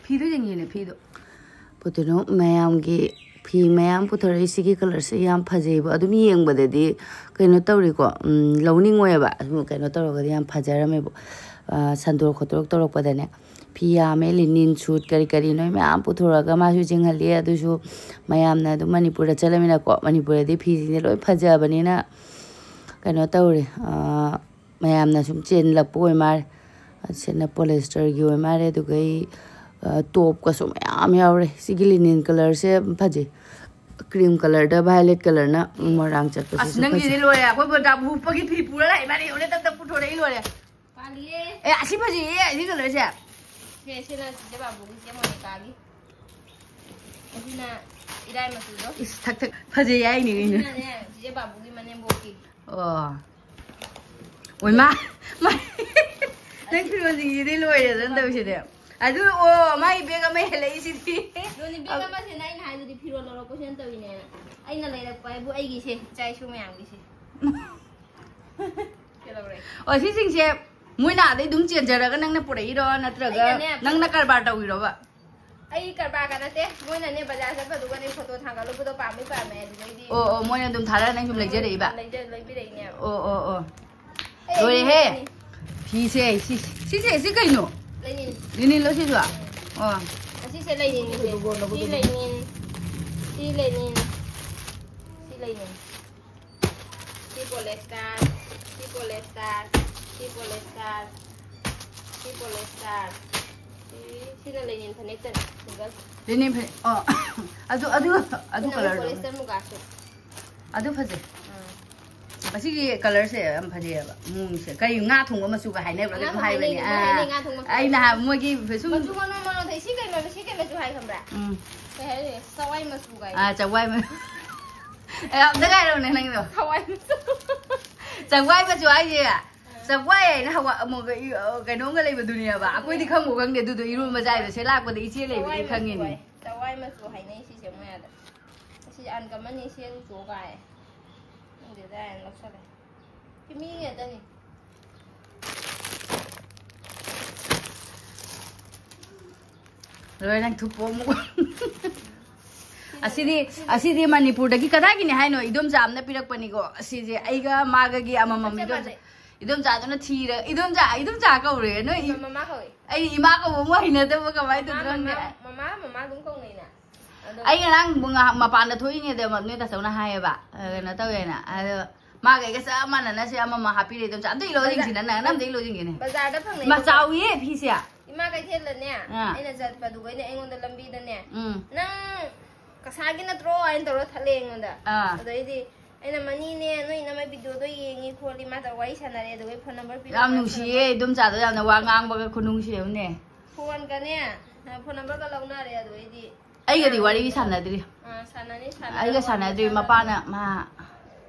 ꯐꯤꯗꯣ ꯌꯦꯡꯉꯤꯅꯦ, ꯐꯤꯗꯣ꯫ ꯄꯨꯊꯣꯔꯛ-, ꯃꯌꯥꯝꯒꯤ ꯐꯤ ꯃꯌꯥꯝ ꯄꯨꯊꯣꯔꯛꯏꯁꯤꯒꯤ ꯀꯂꯔꯁꯦ ꯌꯥꯝ ꯐꯖꯩꯕ꯫ ꯑꯗꯨꯝ ꯌꯦꯡꯕꯗꯗꯤ ꯀꯩꯅꯣ ꯇꯧꯔꯤꯀꯣ, ꯎꯝ, ꯂꯧꯅꯤꯡꯉꯣꯏꯕ꯫ ꯑꯗꯨꯝ ꯀꯩꯅꯣ ꯇꯧꯔꯒꯗꯤ ꯌꯥꯝ ꯐꯖꯔꯝꯃꯦꯕ꯫ ꯑ, ꯁꯟꯗꯣꯛ ꯈꯣꯠꯇꯣꯛ ꯇꯧꯔꯛꯄꯗꯅꯦ꯫ ꯐꯤ ꯌꯥꯝꯃꯦ, ꯂꯤꯅꯤꯟ ꯁꯨꯠ ꯀꯔꯤ ꯀꯔꯤ ꯅꯣꯏ ꯃꯌꯥꯝ ꯄꯨꯊꯣꯔꯛꯑꯒ ꯃꯥꯁꯨ ꯌꯦꯡꯍꯜꯂꯤ꯫ ꯑꯗꯨꯁꯨ ꯃꯌꯥꯝꯅ ꯑꯗꯨꯝ ꯃꯅꯤꯄꯨꯔꯗ ꯆꯠꯂꯃꯤꯅꯀꯣ, ꯃꯅꯤꯄꯨꯔꯗꯗꯤ ꯐꯤꯁꯤꯡꯁꯦ ꯂꯣꯏ ꯐꯖꯕꯅꯤꯅ ꯀꯩꯅꯣ ꯇꯧꯔꯦ, ꯑ, ꯃꯌꯥꯝꯅ ꯁꯨꯝ ꯆꯦꯟꯂꯛꯄ ꯑꯣꯏ ꯃꯥꯜꯂꯦ꯫ ꯁꯤꯅ ꯄꯣꯂꯤꯁꯇꯔꯒꯤ ꯑꯣꯏ ꯃꯥꯜꯂꯦ꯫ ꯑꯗꯨꯒ ꯑꯩ ꯇꯣꯞꯀꯁꯨ ꯃꯌꯥꯝ ꯌꯥꯎꯔꯦ꯫ ꯁꯤꯒꯤ ꯂꯤꯅꯤꯟ ꯀꯂꯔꯁꯦ ꯐꯖꯩ꯫ ꯀ꯭ꯔꯤꯝ ꯀꯂꯔꯗ ꯚꯥꯏꯂꯦꯠ ꯀꯂꯔꯅ ꯃꯣꯏꯔꯥꯡ ꯆꯠꯄꯁꯤꯁꯨ ꯐꯖꯩ꯫ ꯅꯪꯒꯤꯗꯤ ꯂꯣꯏꯔꯦ꯫ ꯑꯩꯈꯣꯏ ꯕꯣꯗꯥ ꯎꯞꯄꯒꯤ ꯐꯤ ꯄꯨꯔ ꯂꯥꯛꯏ ꯃꯥꯅꯦ꯫ ꯌꯦꯡꯉꯨꯅꯦ ꯇꯞ ꯇꯞ ꯄꯨꯊꯣꯔꯛꯏ ꯂꯣꯏꯔꯦ꯫ ꯄꯥꯜꯂꯤꯌꯦ꯫ ꯑꯦ ꯑꯁꯤ ꯐꯖꯩꯌꯦ ꯑꯁꯤ ꯀꯂꯔꯁꯦ꯫ ꯁꯦ ꯁꯤꯅ ꯆꯤꯆꯦ ꯕꯥꯕꯨꯒꯤ ꯆꯦ ꯃꯣꯅꯤꯀꯥꯒꯤ꯫ ꯑꯁꯤꯅ ꯏꯔꯥꯏ ꯃꯆꯨꯗꯣ꯫ ꯏꯁ ꯊꯛ ꯊꯛ ꯐꯖꯩ ꯍꯥꯏꯅꯤ ꯀꯩꯅꯣ꯫ ꯑꯁꯤꯅꯅꯦ ꯆꯤꯆꯦ ꯕꯥꯕꯨꯒꯤ ꯃꯅꯦꯝꯕꯣꯛꯀꯤ꯫ ꯑꯣ꯫ ꯑꯣꯏꯃꯥ꯫ ꯃꯥ-, ꯅꯪ ꯐꯤꯔꯣꯟꯁꯤꯡꯁꯤꯗꯤ ꯂꯣꯏꯔꯦꯗꯅ ꯇꯧꯔꯤꯁꯤꯗꯤ꯫ ꯑꯗꯨ ꯑꯣ ꯃꯥꯒꯤ ꯕꯦꯒ ꯑꯃ ꯍꯦꯜꯂꯛꯏꯁꯤꯗꯤ꯫ ꯂꯣꯅꯤ ꯕꯦꯒ ꯑꯃꯁꯦꯅ ꯑꯩꯅ ꯍꯥꯏꯗꯨꯗꯤ ꯐꯤꯔꯣꯜ ꯂꯧꯔꯛꯄꯁꯦ ꯅꯠꯇꯕꯤꯅꯦꯅ꯫ ꯑꯩꯅ ꯂꯩꯔꯛꯄ ꯍꯥꯏꯕꯨ ꯑꯩꯒꯤꯁꯦ ꯏꯆꯥ ꯏꯁꯨ ꯃꯌꯥꯝꯒꯤꯁꯦ꯫ ꯀꯩꯗꯧꯔꯦ? ꯑꯣ ꯁꯤꯁꯤꯡꯁꯦ ꯃꯣꯏꯅ ꯑꯗꯩ ꯑꯗꯨꯝ ꯆꯦꯟꯖꯔꯒ ꯅꯪꯅ ꯄꯨꯔꯛꯏꯔꯣ ꯅꯠꯇ꯭ꯔꯒ ꯑꯩꯅꯅꯦ꯫ ꯅꯪꯅ ꯀꯔꯕꯥꯔ ꯇꯧꯔꯤꯔꯣꯕ? ꯑꯩ ꯀꯔꯕꯥꯔꯒ ꯅꯠꯇꯦ꯫ ꯃꯣꯏꯅꯅꯦ ꯕꯖꯥꯔ ꯆꯠꯄꯗꯨꯒꯅꯦ ꯐꯣꯇꯣ ꯊꯥꯡꯒꯠꯂꯨꯕꯗꯣ ꯄꯥꯝꯃꯤ ꯄꯥꯝꯃꯦ ꯑꯗꯨꯗꯩꯗꯤ꯫ ꯑꯣ ꯑꯣ ꯃꯣꯏꯅ ꯑꯗꯨꯝ ꯊꯥꯔꯒ ꯅꯪ ꯁꯨꯝ ꯂꯩꯖꯔꯛꯏꯕ? ꯂꯩꯖ- ꯂꯩꯕꯤꯔꯛꯏꯅꯦꯕ꯫ ꯑꯣ ꯑꯣ ꯑꯣ꯫ ꯑꯩ ꯂꯣꯏꯔꯦꯍꯦ꯫ ꯑꯩꯒꯤ ꯐꯤꯁꯦ ꯁꯤ ꯁꯤꯁꯦ ꯁꯤ ꯀꯩꯅꯣ? ꯂꯩꯅꯤꯟ꯫ ꯂꯤꯅꯤꯟꯂꯣ ꯁꯤꯁꯨ? ꯑꯣ꯫ ꯑꯁꯤꯁꯦ ꯂꯩꯅꯤꯟꯒꯤꯁꯦ꯫ ꯁꯤ ꯂꯩꯅꯤꯟ꯫ ꯁꯤ ꯂꯩꯅꯤꯟ꯫ ꯁꯤ ꯂꯩꯅꯤꯟ꯫ ꯁꯤ ꯄꯣꯂꯦꯁꯇꯥꯔ꯫ ꯁꯤ ꯄꯣꯂꯦꯁꯇꯥꯔ꯫ ꯁꯤ ꯄꯣꯂꯦꯁꯇꯥꯔ꯫ ꯁꯤ ꯄꯣꯂꯦꯁꯇꯥꯔ꯫ ꯁꯤ ꯁꯤꯅ ꯂꯩꯅꯤꯟ ꯐꯅꯦꯛꯇꯅꯤ꯫ ꯁꯤꯡꯒꯜ꯫ ꯂꯤꯅꯤꯟ ꯐꯅꯦꯛ ꯑꯣ꯫ ꯑꯗꯨ ꯑꯗꯨ ꯑꯗꯨ ꯁꯤꯅ ꯀꯂꯔꯗꯣ꯫ ꯄꯣꯂꯦꯁꯇꯔ ꯃꯨꯒꯥꯁꯨ꯫ ꯑꯗꯨ ꯐꯖꯩ꯫ ꯑꯥ꯫ ꯑꯁꯤꯒꯤ ꯀꯂꯔꯁꯦ ꯌꯥꯝ ꯐꯖꯩꯑꯕ ꯃꯑꯣꯡꯁꯦ ꯀꯔꯤ ꯉꯥ ꯊꯣꯡꯕ ꯃꯆꯨꯒ ꯍꯥꯏꯅꯕ꯭ꯔꯥ ꯉꯥ ꯀꯩꯅꯣꯝ ꯊꯣꯡꯕ ꯍꯥꯏꯕꯅꯦ꯫ ꯉꯥ ꯊꯣꯡꯕ ꯑꯥ, ꯍꯥꯏꯅꯩ, ꯉꯥ ꯊꯣꯡꯕ꯫ ꯑꯩ ꯅꯍꯥꯟ ꯃꯣꯏꯒꯤ ꯁꯨꯝ ꯃꯆꯨ ꯃꯅꯣ ꯃꯅꯣ ꯊꯣꯛꯏ꯫ ꯁꯤ ꯀꯩꯅꯣ ꯁꯤ ꯀꯩ ꯃꯆꯨ ꯍꯥꯏ ꯈꯪꯕ꯭ꯔꯥ? ꯎꯝ ꯀꯩ ꯍꯥꯏꯅꯤ? ꯆꯋꯥꯏ ꯃꯆꯨ ꯀꯥꯏ꯫ ꯑꯥ ꯆꯋꯥꯏ ꯃ-, ꯑꯦ, ꯑꯝꯇ ꯉꯥꯏꯔꯧꯅꯦ ꯅꯪꯗꯣ꯫ ꯆꯋꯥꯏ ꯃꯆꯨ꯫ ꯆꯋꯥꯏ ꯃꯆꯨ ꯍꯥꯏꯁꯦ ꯆꯋꯥꯏ ꯍꯥꯏꯅ ꯍꯋꯥ ꯑꯃꯨꯛ ꯏ-, ꯑ, ꯀꯩꯅꯣꯝꯒ ꯂꯩꯕ ꯗꯨꯅꯤꯌꯥꯕ ꯑꯩꯈꯣꯏꯗꯤ ꯈꯪꯕꯨ ꯈꯪꯗꯦ ꯑꯗꯨꯗꯣ ꯏꯔꯣꯟꯕ ꯆꯥꯏꯕꯁꯦ ꯂꯥꯛꯄꯗ ꯏꯆꯦ ꯂꯩꯕꯗꯤ ꯆꯋꯥꯏ ꯃꯆꯨ ꯈꯪꯉꯤꯅꯦ꯫ ꯍꯥꯏ꯫ ꯆꯋꯥꯏ ꯃꯆꯨ ꯍꯥꯏꯅꯩ ꯁꯤꯁꯦ ꯃꯣꯏ ꯑꯥꯗ꯫ ꯁꯤ ꯑꯟꯀꯃꯟꯅꯤ ꯁꯦ ꯆꯣ ꯀꯥꯏ꯫ ꯈꯪꯗꯦꯗ ꯍꯥꯏꯅ ꯂꯧꯁꯜꯂꯦ꯫ ꯁꯤ ꯃꯤ ꯉꯥꯛꯇꯅꯤ꯫ ꯂꯣꯏꯔꯦ ꯅꯪ ꯊꯨꯞꯄꯣ ꯑꯃꯨꯛ꯫ ꯑꯁꯤꯗꯤ ꯑꯁꯤꯗꯤ ꯃꯅꯤꯄꯨꯔꯗꯒꯤ ꯀꯗꯥꯏꯒꯤꯅꯤ ꯍꯥꯏꯅꯣ? ꯏꯗꯣꯝꯆꯥ ꯑꯃꯅ ꯄꯤꯔꯛꯄꯅꯤꯀꯣ꯫ ꯑꯁꯤꯁꯦ ꯑꯩꯒ ꯃꯥꯒꯒꯤ ꯑꯃꯃꯝ ꯆꯞ ꯏꯗꯣꯝꯆꯥ ꯃꯥꯟꯅꯩ꯫ ꯏꯗꯣꯝꯆꯥꯗꯨꯅ ꯊꯤꯔ ꯏꯗꯣꯝꯆꯥ ꯏꯗꯣꯝꯆꯥ ꯀꯧꯔꯦ ꯅꯣꯏ꯫ ꯏ-, ꯃꯃꯥ ꯀꯧꯏ꯫ ꯑꯩ ꯏꯃꯥ ꯀꯧꯕ ꯑꯃꯨꯛ ꯍꯩꯅꯗꯕ ꯀꯃꯥꯏꯅ ꯇꯧꯗꯣꯏꯅꯣ ꯈꯪꯗꯦ꯫ ꯃꯃꯥ ꯃꯃꯥ ꯑꯗꯨꯝ ꯀꯧꯅꯩꯅ꯫ ꯑꯗꯣ ꯑꯩ ꯉꯔꯥꯡ ꯉꯥꯏꯍꯥꯛ ꯃꯄꯥꯟꯗ ꯊꯣꯛꯏꯉꯩꯗ ꯅꯣꯏ ꯇꯥꯆꯧꯅ ꯍꯥꯏꯌꯦꯕ ꯑ, ꯀꯩꯅꯣ ꯇꯧꯋꯦꯅ ꯑꯗꯣ ꯃꯥꯒ ꯑꯩꯒ ꯆꯞ ꯃꯥꯟꯅꯅ ꯁꯤ ꯑꯃꯃ ꯍꯥꯞꯄꯤꯔꯦ ꯑꯗꯨꯝ ꯆꯥ-, ꯑꯝꯇ ꯏꯜꯂꯣ ꯕꯖꯥꯔ-, ꯌꯦꯡꯁꯤꯅ, ꯅꯪ ꯑꯝꯇ ꯏꯜꯂꯣ ꯌꯦꯡꯒꯦꯅꯦ꯫ ꯕꯖꯥꯔꯗ ꯐꯪꯅꯩ ꯃꯥ ꯏꯕꯦꯝꯃ꯫ ꯆꯥꯎꯏꯌꯦ ꯐꯤꯁꯦ꯫ ꯏꯃꯥ ꯀꯩꯊꯦꯜꯗꯅꯦ, ꯑꯥ꯫ ꯑꯩꯅ ꯆꯠꯄꯗꯨꯒꯩꯅꯦ ꯑꯩꯉꯣꯟꯗ ꯂꯝꯕꯤꯗꯅꯦ, ꯎꯝ꯫ "ꯅꯪ ꯀꯁꯥꯒꯤ ꯅꯠꯇ꯭ꯔꯣ?" ꯍꯥꯏꯅ ꯇꯧꯔ ꯊꯠꯂꯦ ꯑꯩꯉꯣꯟꯗ꯫ ꯑꯥ꯫ ꯑꯗꯩꯗꯤ ꯑꯩꯅ, "ꯃꯅꯤꯅꯦ, ꯅꯣꯏ ꯏꯅꯝꯃꯩ ꯚꯤꯗꯤꯑꯣꯗꯣ ꯌꯦꯡꯉꯤ ꯈꯣꯠꯂꯤ", ꯃꯥ ꯇꯧꯔ ꯋꯥꯔꯤ ꯁꯥꯟꯅꯔꯦ, ꯑꯗꯨꯒ ꯐꯣꯟ ꯅꯝꯕꯔ ꯄꯤꯔꯛꯑꯣ ꯌꯥꯝ ꯍꯥꯏꯔ ꯅꯨꯡꯁꯤꯌꯦ ꯐꯣꯟ ꯅꯝꯕꯔ ꯏꯗꯣꯝꯆꯥꯗꯣ, ꯌꯥꯝꯅ ꯋꯥ ꯉꯥꯡꯕꯒ ꯈꯨꯅꯨꯡꯁꯤ ꯑꯃꯅꯦ꯫ ꯐꯣꯟꯒꯅꯦ, ꯐꯣꯟ ꯅꯝꯕꯔꯒ ꯂꯧꯅꯔꯦ, ꯑꯗꯨꯗꯩꯗꯤ ꯑꯩꯒꯗꯤ ꯋꯥꯔꯤ ꯁꯥꯟꯅꯗ꯭ꯔꯤ꯫ ꯑꯥ, ꯁꯥꯟꯅꯅꯤ, ꯁꯥꯟꯅꯅꯤ꯫ ꯑꯩꯒ ꯁꯥꯟꯅꯗ꯭ꯔꯤ, ꯃꯄꯥꯅ ꯃꯥ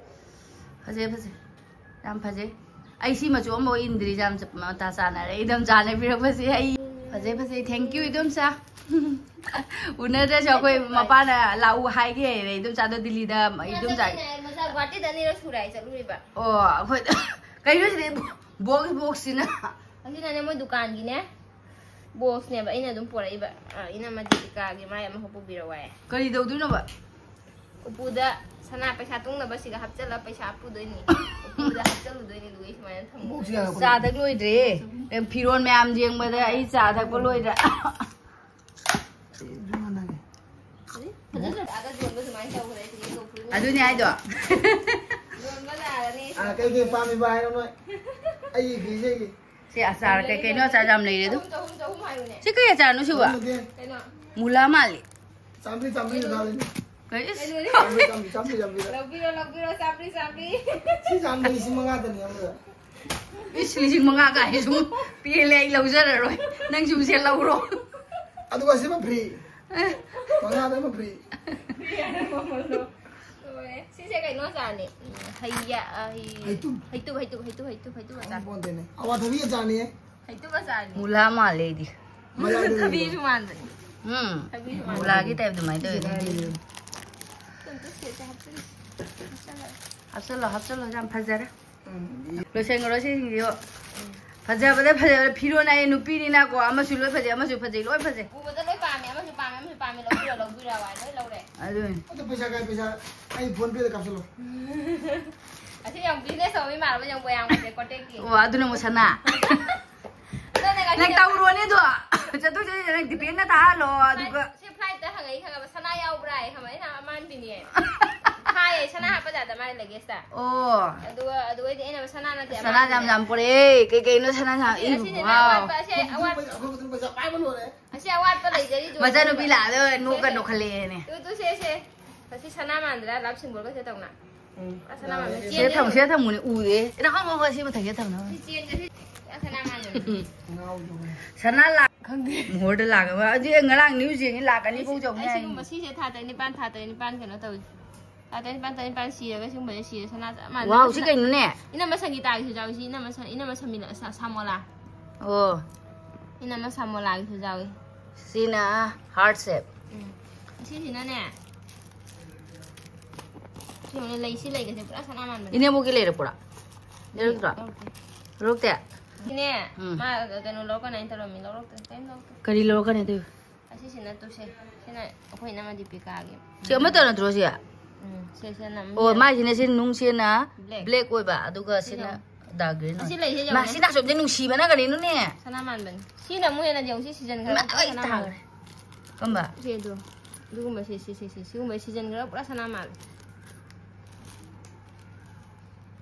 ꯐꯖꯩ, ꯐꯖꯩ꯫ ꯌꯥꯝ ꯐꯖꯩ꯫ ꯑꯩ ꯁꯤ ꯃꯆꯨ ꯑꯃꯐꯥꯎ ꯏꯟꯗ꯭ꯔꯤ, ꯌꯥꯝ ꯆ-, ꯃꯇꯥ ꯆꯥꯅꯔꯦ꯫ ꯏꯗꯣꯝꯆꯥꯅ ꯄꯤꯔꯛꯄꯁꯦ ꯑꯩ ꯐꯖꯩ, ꯐꯖꯩ꯫ Thank you, ꯏꯗꯣꯝꯆꯥ꯫ ꯎꯅꯗ꯭ꯔꯁꯨ ꯑꯩꯈꯣꯏ ꯃꯄꯥꯅ ꯂꯥꯛꯎ ꯍꯥꯏꯒꯦ ꯍꯥꯏꯔꯦ, ꯏꯗꯣꯝꯆꯥꯗꯣ ꯗꯤꯜꯂꯤꯗ, ꯏꯗꯣꯝꯆꯥ꯫ ꯆꯠꯂꯤꯅꯦ, ꯃꯆꯥ ꯒꯨꯍꯥꯇꯤꯗ ꯑꯅꯤꯔꯛ ꯁꯨꯔꯦ ꯑꯩ ꯆꯠꯂꯨꯔꯤꯕ꯫ ꯑꯣ, ꯑꯩꯈꯣꯏ ꯀꯩꯅꯣ ꯁꯤꯗꯤ ꯕꯣꯛꯁ, ꯕꯣꯛꯁꯁꯤꯅ꯫ ꯑꯁꯤꯅꯅꯦ ꯃꯣꯏ ꯗꯨꯀꯥꯟꯒꯤꯅꯦ꯫ ꯕꯣꯛꯁꯅꯦꯕ ꯑꯩꯅ ꯑꯗꯨꯝ ꯄꯣꯔꯛꯏꯕ꯫ ꯑ, ꯏꯅꯝꯃ ꯗꯤꯄꯤꯀꯥꯒꯤ ꯃꯥꯏ ꯑꯃꯈꯛ ꯄꯨꯕꯤꯔꯛꯑꯣ ꯍꯥꯏ꯫ ꯀꯔꯤ ꯇꯧꯗꯣꯏꯅꯣꯕ? ꯎꯄꯨꯗ ꯁꯅꯥ ꯄꯩꯁꯥ ꯇꯨꯡꯅꯕꯁꯤꯒ ꯍꯥꯞꯆꯜꯂ ꯄꯩꯁꯥ ꯄꯨꯗꯣꯏꯅꯤ꯫ ꯎꯄꯨꯗ ꯍꯥꯞꯆꯜꯂꯨꯗꯣꯏꯅꯤ, ꯑꯗꯨꯒ ꯑꯩ ꯁꯨꯃꯥꯏꯅ ꯊꯝꯃꯨ꯫ ꯕꯣꯛꯁ ꯀꯌꯥ ꯂꯧꯔꯛꯄ? ꯆꯥ ꯊꯛ ꯂꯣꯏꯗ꯭ꯔꯦ꯫ ꯐꯤꯔꯣꯟ ꯃꯌꯥꯝ ꯌꯦꯡꯕꯗ ꯑꯩ ꯆꯥ ꯊꯛꯄ ꯂꯣꯏꯗ꯭ꯔꯦ꯫ ꯑꯩ ꯑꯗꯨꯝ ꯃꯥꯟꯅꯒꯦ꯫ ꯐꯖꯅ ꯑꯥꯗ ꯌꯣꯟꯕ ꯑꯗꯨꯃꯥꯏꯅ ꯇꯧꯈ꯭ꯔꯦ, ꯁꯤꯗꯤ ꯇꯧꯊꯣꯛꯏ꯫ ꯑꯗꯨꯅꯦ ꯍꯥꯏꯗꯣ꯫ ꯌꯣꯟꯕ ꯂꯥꯛꯑꯅꯤ꯫ ꯑꯥ, ꯀꯩꯀꯩ ꯄꯥꯝꯃꯤꯕ ꯍꯥꯏꯔꯣ ꯅꯣꯏ? ꯑꯩꯒꯤ ꯐꯤꯁꯦ ꯑꯩꯒꯤ꯫ ꯁꯤ ꯑꯆꯥꯔ ꯀꯩꯀꯩꯅꯣ ꯑꯆꯥꯔ ꯌꯥꯝ ꯂꯩꯔꯦ ꯑꯗꯨ꯫ ꯆꯍꯨꯝ, ꯆꯍꯨꯝ, ꯆꯍꯨꯝ ꯍꯥꯏꯌꯨꯅꯦ꯫ ꯁꯤ ꯀꯩ ꯑꯆꯥꯔꯅꯣ ꯁꯤꯕꯣ? ꯈꯪꯗꯦ꯫ ꯀꯩꯅꯣ? ꯃꯨꯂꯥ ꯃꯥꯜꯂꯤ꯫ ꯆꯥꯝꯃꯔꯤ, ꯆꯥꯝꯃꯔꯤꯗ ꯊꯥꯗꯣꯏꯅꯦ꯫ ꯀꯩ ꯏꯁ? ꯀꯩꯅꯣꯅꯦ? ꯆꯥꯝꯃꯔꯤ, ꯆꯥꯝꯃꯔꯤ, ꯆꯥꯝꯃꯔꯤ, ꯆꯥꯝꯃꯔꯤꯗ꯫ ꯂꯧꯕꯤꯔꯣ, ꯂꯧꯕꯤꯔꯣ, ꯆꯥꯝꯃꯔꯤ, ꯆꯥꯝꯃꯔꯤ꯫ ꯁꯤ ꯆꯥꯝꯃꯔꯤ, ꯂꯤꯁꯤꯡ ꯃꯉꯥꯗꯅꯦ ꯑꯃꯗ꯫ ꯏꯁ, ꯂꯤꯁꯤꯡ ꯃꯉꯥ ꯀꯥꯏ ꯁꯨꯝ ꯄꯦꯜꯂꯦ, ꯑꯩ ꯂꯧꯖꯔꯔꯣꯏ꯫ ꯅꯪ ꯁꯨꯝ ꯁꯦ ꯂꯧꯔꯣ꯫ ꯑꯗꯨꯒ ꯁꯤꯃ free꯫ ꯑꯦ꯫ ꯃꯉꯥꯗ ꯑꯃ free꯫ ꯂꯣꯏꯔꯦ꯫ ꯁꯤꯁꯦ ꯀꯩꯅꯣ ꯑꯆꯥꯔꯅꯤ꯫ ꯎꯝ, ꯍꯩ ꯌꯥ-, ꯑ, ꯍꯩ-, ꯍꯩꯇꯨꯞ꯫ ꯍꯩꯇꯨꯞ, ꯍꯩꯇꯨꯞ, ꯍꯩꯇꯨꯞ, ꯍꯩꯇꯨꯞ, ꯍꯩꯇꯨꯞ ꯑꯆꯥꯔ꯫ ꯈꯪꯄꯣꯟꯇꯦꯅꯦ꯫ ꯑꯋꯥꯊꯕꯤ ꯑꯆꯥꯔꯅꯤꯍꯦ꯫ ꯍꯩꯇꯨꯞ ꯑꯆꯥꯔꯅꯤ꯫ ꯃꯨꯂꯥ ꯃꯥꯜꯂꯦ ꯑꯩꯗꯤ꯫ ꯃꯌꯥꯏꯗ ꯊꯕꯤꯁꯨ ꯂꯩꯕꯗꯣ꯫ ꯃꯥꯟꯕꯅꯤ꯫ ꯎꯝ꯫ ꯊꯕꯤꯁꯨ ꯃꯥꯟꯕꯅꯤ꯫ ꯃꯨꯂꯥꯒꯤ type ꯑꯗꯨꯃꯥꯏꯅ ꯇꯧꯋꯦ꯫ ꯁꯤꯗ ꯂꯩꯕꯗꯣ꯫ ꯑꯝꯇ ꯁꯦꯠꯁꯦ ꯍꯥꯞꯆꯤꯟꯁꯤ꯫ ꯍꯥꯞꯆꯜꯂꯣ꯫ ꯍꯥꯞꯆꯜꯂꯣ, ꯍꯥꯞꯆꯜꯂꯣ, ꯌꯥꯝ ꯐꯖꯔꯦ꯫ ꯎꯝ꯫ ꯂꯣꯏꯁꯟꯈ꯭ꯔꯣ ꯁꯤꯁꯤꯡꯁꯤꯕꯨ꯫ ꯐꯖꯕꯗ ꯐꯖꯕꯗ ꯐꯤꯔꯣꯟ ꯍꯥꯏꯌꯦ, ꯅꯨꯄꯤꯅꯤꯅꯀꯣ, ꯑꯃꯁꯨ ꯂꯣꯏ ꯐꯖꯩ, ꯑꯃꯁꯨ ꯐꯖꯩ, ꯂꯣꯏ ꯐꯖꯩ꯫ ꯎꯕꯗ ꯂꯣꯏ ꯄꯥꯝꯃꯦ, ꯑꯃꯁꯨ ꯄꯥꯝꯃꯦ, ꯑꯃꯁꯨ ꯄꯥꯝꯃꯦ, ꯂꯧꯕꯤꯔꯣ, ꯂꯧꯕꯤꯔꯣ ꯍꯥꯏ, ꯂꯣꯏ ꯂꯧꯔꯦ꯫ ꯑꯗꯨꯅꯤ꯫ ꯑꯗꯣ ꯄꯩꯁꯥ ꯀꯥꯏ ꯄꯩꯁꯥ? ꯑꯩ PhonePe ꯗ ꯀꯥꯞꯁꯤꯜꯂꯣ꯫ ꯑꯁꯤ ꯌꯥꯝ business ꯇꯧꯕ ꯃꯥꯜꯂꯕ ꯌꯥꯝ ꯀꯣꯌꯥꯝ ꯀꯣꯇꯦꯛꯀꯤ꯫ ꯑꯣ, ꯑꯗꯨꯅ ꯑꯃꯨꯛ ꯁꯅꯥ꯫ ꯑꯗꯣ ꯅꯪ ꯉꯁꯤ ꯅꯪ ꯇꯧꯔꯣꯅꯦ ꯑꯗꯣ꯫ ꯆꯠꯊꯣꯛ ꯆꯠꯁꯤꯟ ꯅꯪ ꯗꯤꯄꯦꯟꯅ ꯊꯥꯍꯜꯂꯣ, ꯑꯗꯨꯒ꯫ ꯁꯤ flight ꯇ ꯍꯪꯉꯛꯏ ꯈꯪꯉꯕ, ꯁꯅꯥ ꯌꯥꯎꯕ꯭ꯔꯥ ꯍꯥꯏ ꯈꯪꯉꯕ, ꯑꯩꯅ ꯑꯃꯥꯟꯕꯤꯅꯦ꯫ ꯍꯥꯏ ꯑꯦ, ꯁꯅꯥ ꯍꯥꯞꯄ ꯖꯥꯠꯇ ꯃꯥꯒꯤ ꯂꯦꯒꯦꯖꯇ꯫ ꯑꯣ꯫ ꯑꯗꯨꯒ, ꯑꯗꯨ ꯑꯣꯏꯗꯤ ꯑꯩꯅ ꯁꯅꯥ ꯅꯠꯇꯦ, ꯁꯅꯥ ꯌꯥꯝ ꯌꯥꯝ ꯄꯨꯔꯛꯑꯦ꯫ ꯀꯩ ꯀꯩꯅꯣ ꯁꯅꯥ ꯌꯥꯝ, ꯑꯁꯤ, ꯏ, ꯑꯁꯤꯁꯤꯅ ꯋꯥꯎ꯫ ꯑꯋꯥꯠꯄ, ꯑꯁꯤ, ꯑꯋꯥꯠ-, ꯑꯁꯤ ꯑꯋꯥꯠꯄ ꯂꯩꯖꯔꯤ, ꯖꯣꯟ ꯃꯆꯥꯅꯨꯄꯤ ꯈꯨꯝꯕ꯫ ꯂꯥꯛꯑꯒ ꯅꯣꯛꯀ ꯁꯦ, ꯁꯦ꯫ ꯅꯣꯛꯈꯠꯂꯛꯑꯦꯅ꯫ ꯇꯨ, ꯇꯨ, ꯁꯦ, ꯁꯦ꯫ ꯑꯁꯤ ꯁꯅꯥ ꯃꯥꯟꯗ꯭ꯔꯥ? ꯂꯞ ꯁꯤꯝꯕꯣꯜꯒ ꯁꯦ ꯇꯧꯅ꯫ ꯎꯝ꯫ ꯑ, ꯁꯅꯥ ꯃꯥꯟꯕ꯫ ꯁꯤꯗ ꯆꯦꯟꯁꯦ ꯊꯝꯃꯨ, ꯁꯤꯗ ꯊꯝꯃꯨꯅꯦ, ꯎꯗꯦ꯫ ꯏꯅꯥ, ꯍꯣ, ꯍꯣ, ꯍꯣ, ꯁꯤ ꯃꯊꯛꯁꯤꯗ ꯊꯝꯅꯕ꯫ ꯁꯤ ꯆꯦꯟꯁꯦ, ꯁꯤ꯫ ꯑ, ꯁꯅꯥ ꯃꯥꯟꯕ꯫ ꯁꯅꯥ ꯂꯥꯛ-, ꯈꯪꯗꯦ꯫ ꯃꯣꯍꯣꯔꯗ ꯂꯥꯛ ꯑꯃ꯫ ꯑꯗꯨ ꯉꯔꯥꯡ ꯅ꯭ꯌꯨ ꯖꯦꯟꯒꯤ ꯂꯥꯛ ꯑꯅꯤ ꯐꯥꯎ ꯌꯧꯅꯤ ꯑꯩ ꯍꯥꯏ꯫ ꯁꯤꯒꯨꯝꯕ, ꯁꯤꯁꯦ ꯊꯥ ꯇꯔꯦꯠ ꯅꯤꯄꯥꯟ, ꯊꯥ ꯇꯔꯦꯠ ꯅꯤꯄꯥꯟ ꯀꯩꯅꯣ ꯇꯧꯏ꯫ ꯊꯥ ꯇꯔꯦꯠ ꯅꯤꯄꯥꯟ, ꯇꯔꯦꯠ ꯅꯤꯄꯥꯟ ꯁꯤꯔꯒ ꯁꯤꯒꯨꯝꯕꯁꯦ ꯁꯤꯔꯦ꯫ ꯁꯅꯥ ꯆꯞ ꯃꯥꯟꯅꯩ꯫ ꯋꯥꯎ, ꯁꯤ ꯀꯩꯅꯣꯅꯦ? ꯏꯅꯝꯃ ꯁꯪꯒꯤꯇꯥꯒꯤꯁꯨ ꯌꯥꯎꯏ, ꯁꯤ ꯏꯅꯝꯃ ꯁ-, ꯏꯅꯝꯃ ꯁꯃꯤꯂ-, ꯁ-, ꯁꯥꯃꯣꯂꯥ꯫ ꯑꯣ꯫ ꯏꯅꯝꯃ ꯁꯥꯃꯣꯂꯥꯒꯤꯁꯨ ꯌꯥꯎꯏ꯫ ꯁꯤꯅ heart shape꯫ ꯎꯝ꯫ ꯑꯁꯤꯁꯤꯅꯅꯦ, ꯁꯤ ꯌꯦꯡꯉꯨꯅꯦ, ꯂꯩ, ꯁꯤ ꯂꯩꯒꯁꯦ ꯄꯨꯔꯥ ꯁꯅꯥ ꯃꯥꯟꯕꯅꯦ꯫ ꯏꯅꯦꯝꯕꯣꯛꯀꯤ ꯂꯩꯔꯛꯄ꯭ꯔꯣ? ꯂꯩꯔꯛꯇ꯭ꯔꯣ? ꯂꯧꯔꯛꯇꯦ꯫ ꯂꯧꯔꯛꯇꯦ? ꯁꯤꯅꯦ, ꯎꯝ꯫ ꯃꯥ ꯀꯩꯅꯣ ꯂꯧꯔꯛꯀꯅꯤ ꯍꯥꯏꯅ ꯇꯧꯔꯝꯃꯤ, ꯂꯧꯔꯛꯇꯦ, ꯀꯩꯝ ꯂꯧꯔꯛꯇꯦ꯫ ꯀꯔꯤ ꯂꯧꯔꯛꯀꯅꯤ ꯑꯗꯨ? ꯑꯁꯤꯁꯤꯅ ꯇꯨꯁꯦ, ꯁꯤꯅ ꯑꯩꯈꯣꯏ ꯏꯅꯝꯃ ꯗꯤꯄꯤꯀꯥꯒꯤ꯫ ꯁꯤ ꯑꯃꯠꯇ ꯅꯠꯇ꯭ꯔꯣ ꯁꯤ? ꯎꯝ, ꯁꯤ, ꯁꯤꯅ ꯑꯃꯨꯛ ꯑꯣ, ꯌꯦꯜꯂꯣ꯫ ꯃꯥꯏꯁꯤꯅ ꯁꯤ ꯅꯨꯡꯁꯤꯅ black꯫ Black ꯑꯣꯏꯕ, ꯑꯗꯨꯒ ꯁꯤꯅ ꯁꯤꯅ dark green ꯃꯥ, ꯑꯣꯏ꯫ ꯁꯤꯅ ꯑꯁꯣꯝꯗ ꯅꯨꯡꯁꯤꯕꯅ ꯀꯔꯤꯅꯣꯅꯦ? ꯁꯅꯥ ꯃꯥꯟꯕꯅꯤ꯫ ꯁꯤꯅ ꯑꯃꯨꯛ ꯍꯦꯟꯅ ꯌꯦꯡꯉꯨ, ꯁꯤ ꯁꯤꯖꯟ ꯈꯔ ꯏꯃꯥ, ꯄꯨꯔꯥ ꯑꯩ ꯁꯅꯥ ꯃꯥꯜꯂꯦ꯫ ꯇꯥꯈ꯭ꯔꯦ꯫ ꯀꯝꯕ? ꯁꯤ ꯑꯗꯣ꯫ ꯑꯗꯨꯒꯨꯝꯕ ꯁꯤ, ꯁꯤ, ꯁꯤ, ꯁꯤ, ꯁꯤꯒꯨꯝꯕ ꯁꯤꯖꯟ ꯈꯔ ꯄꯨꯔꯥ ꯁꯅꯥ ꯃꯥꯜꯂꯦ꯫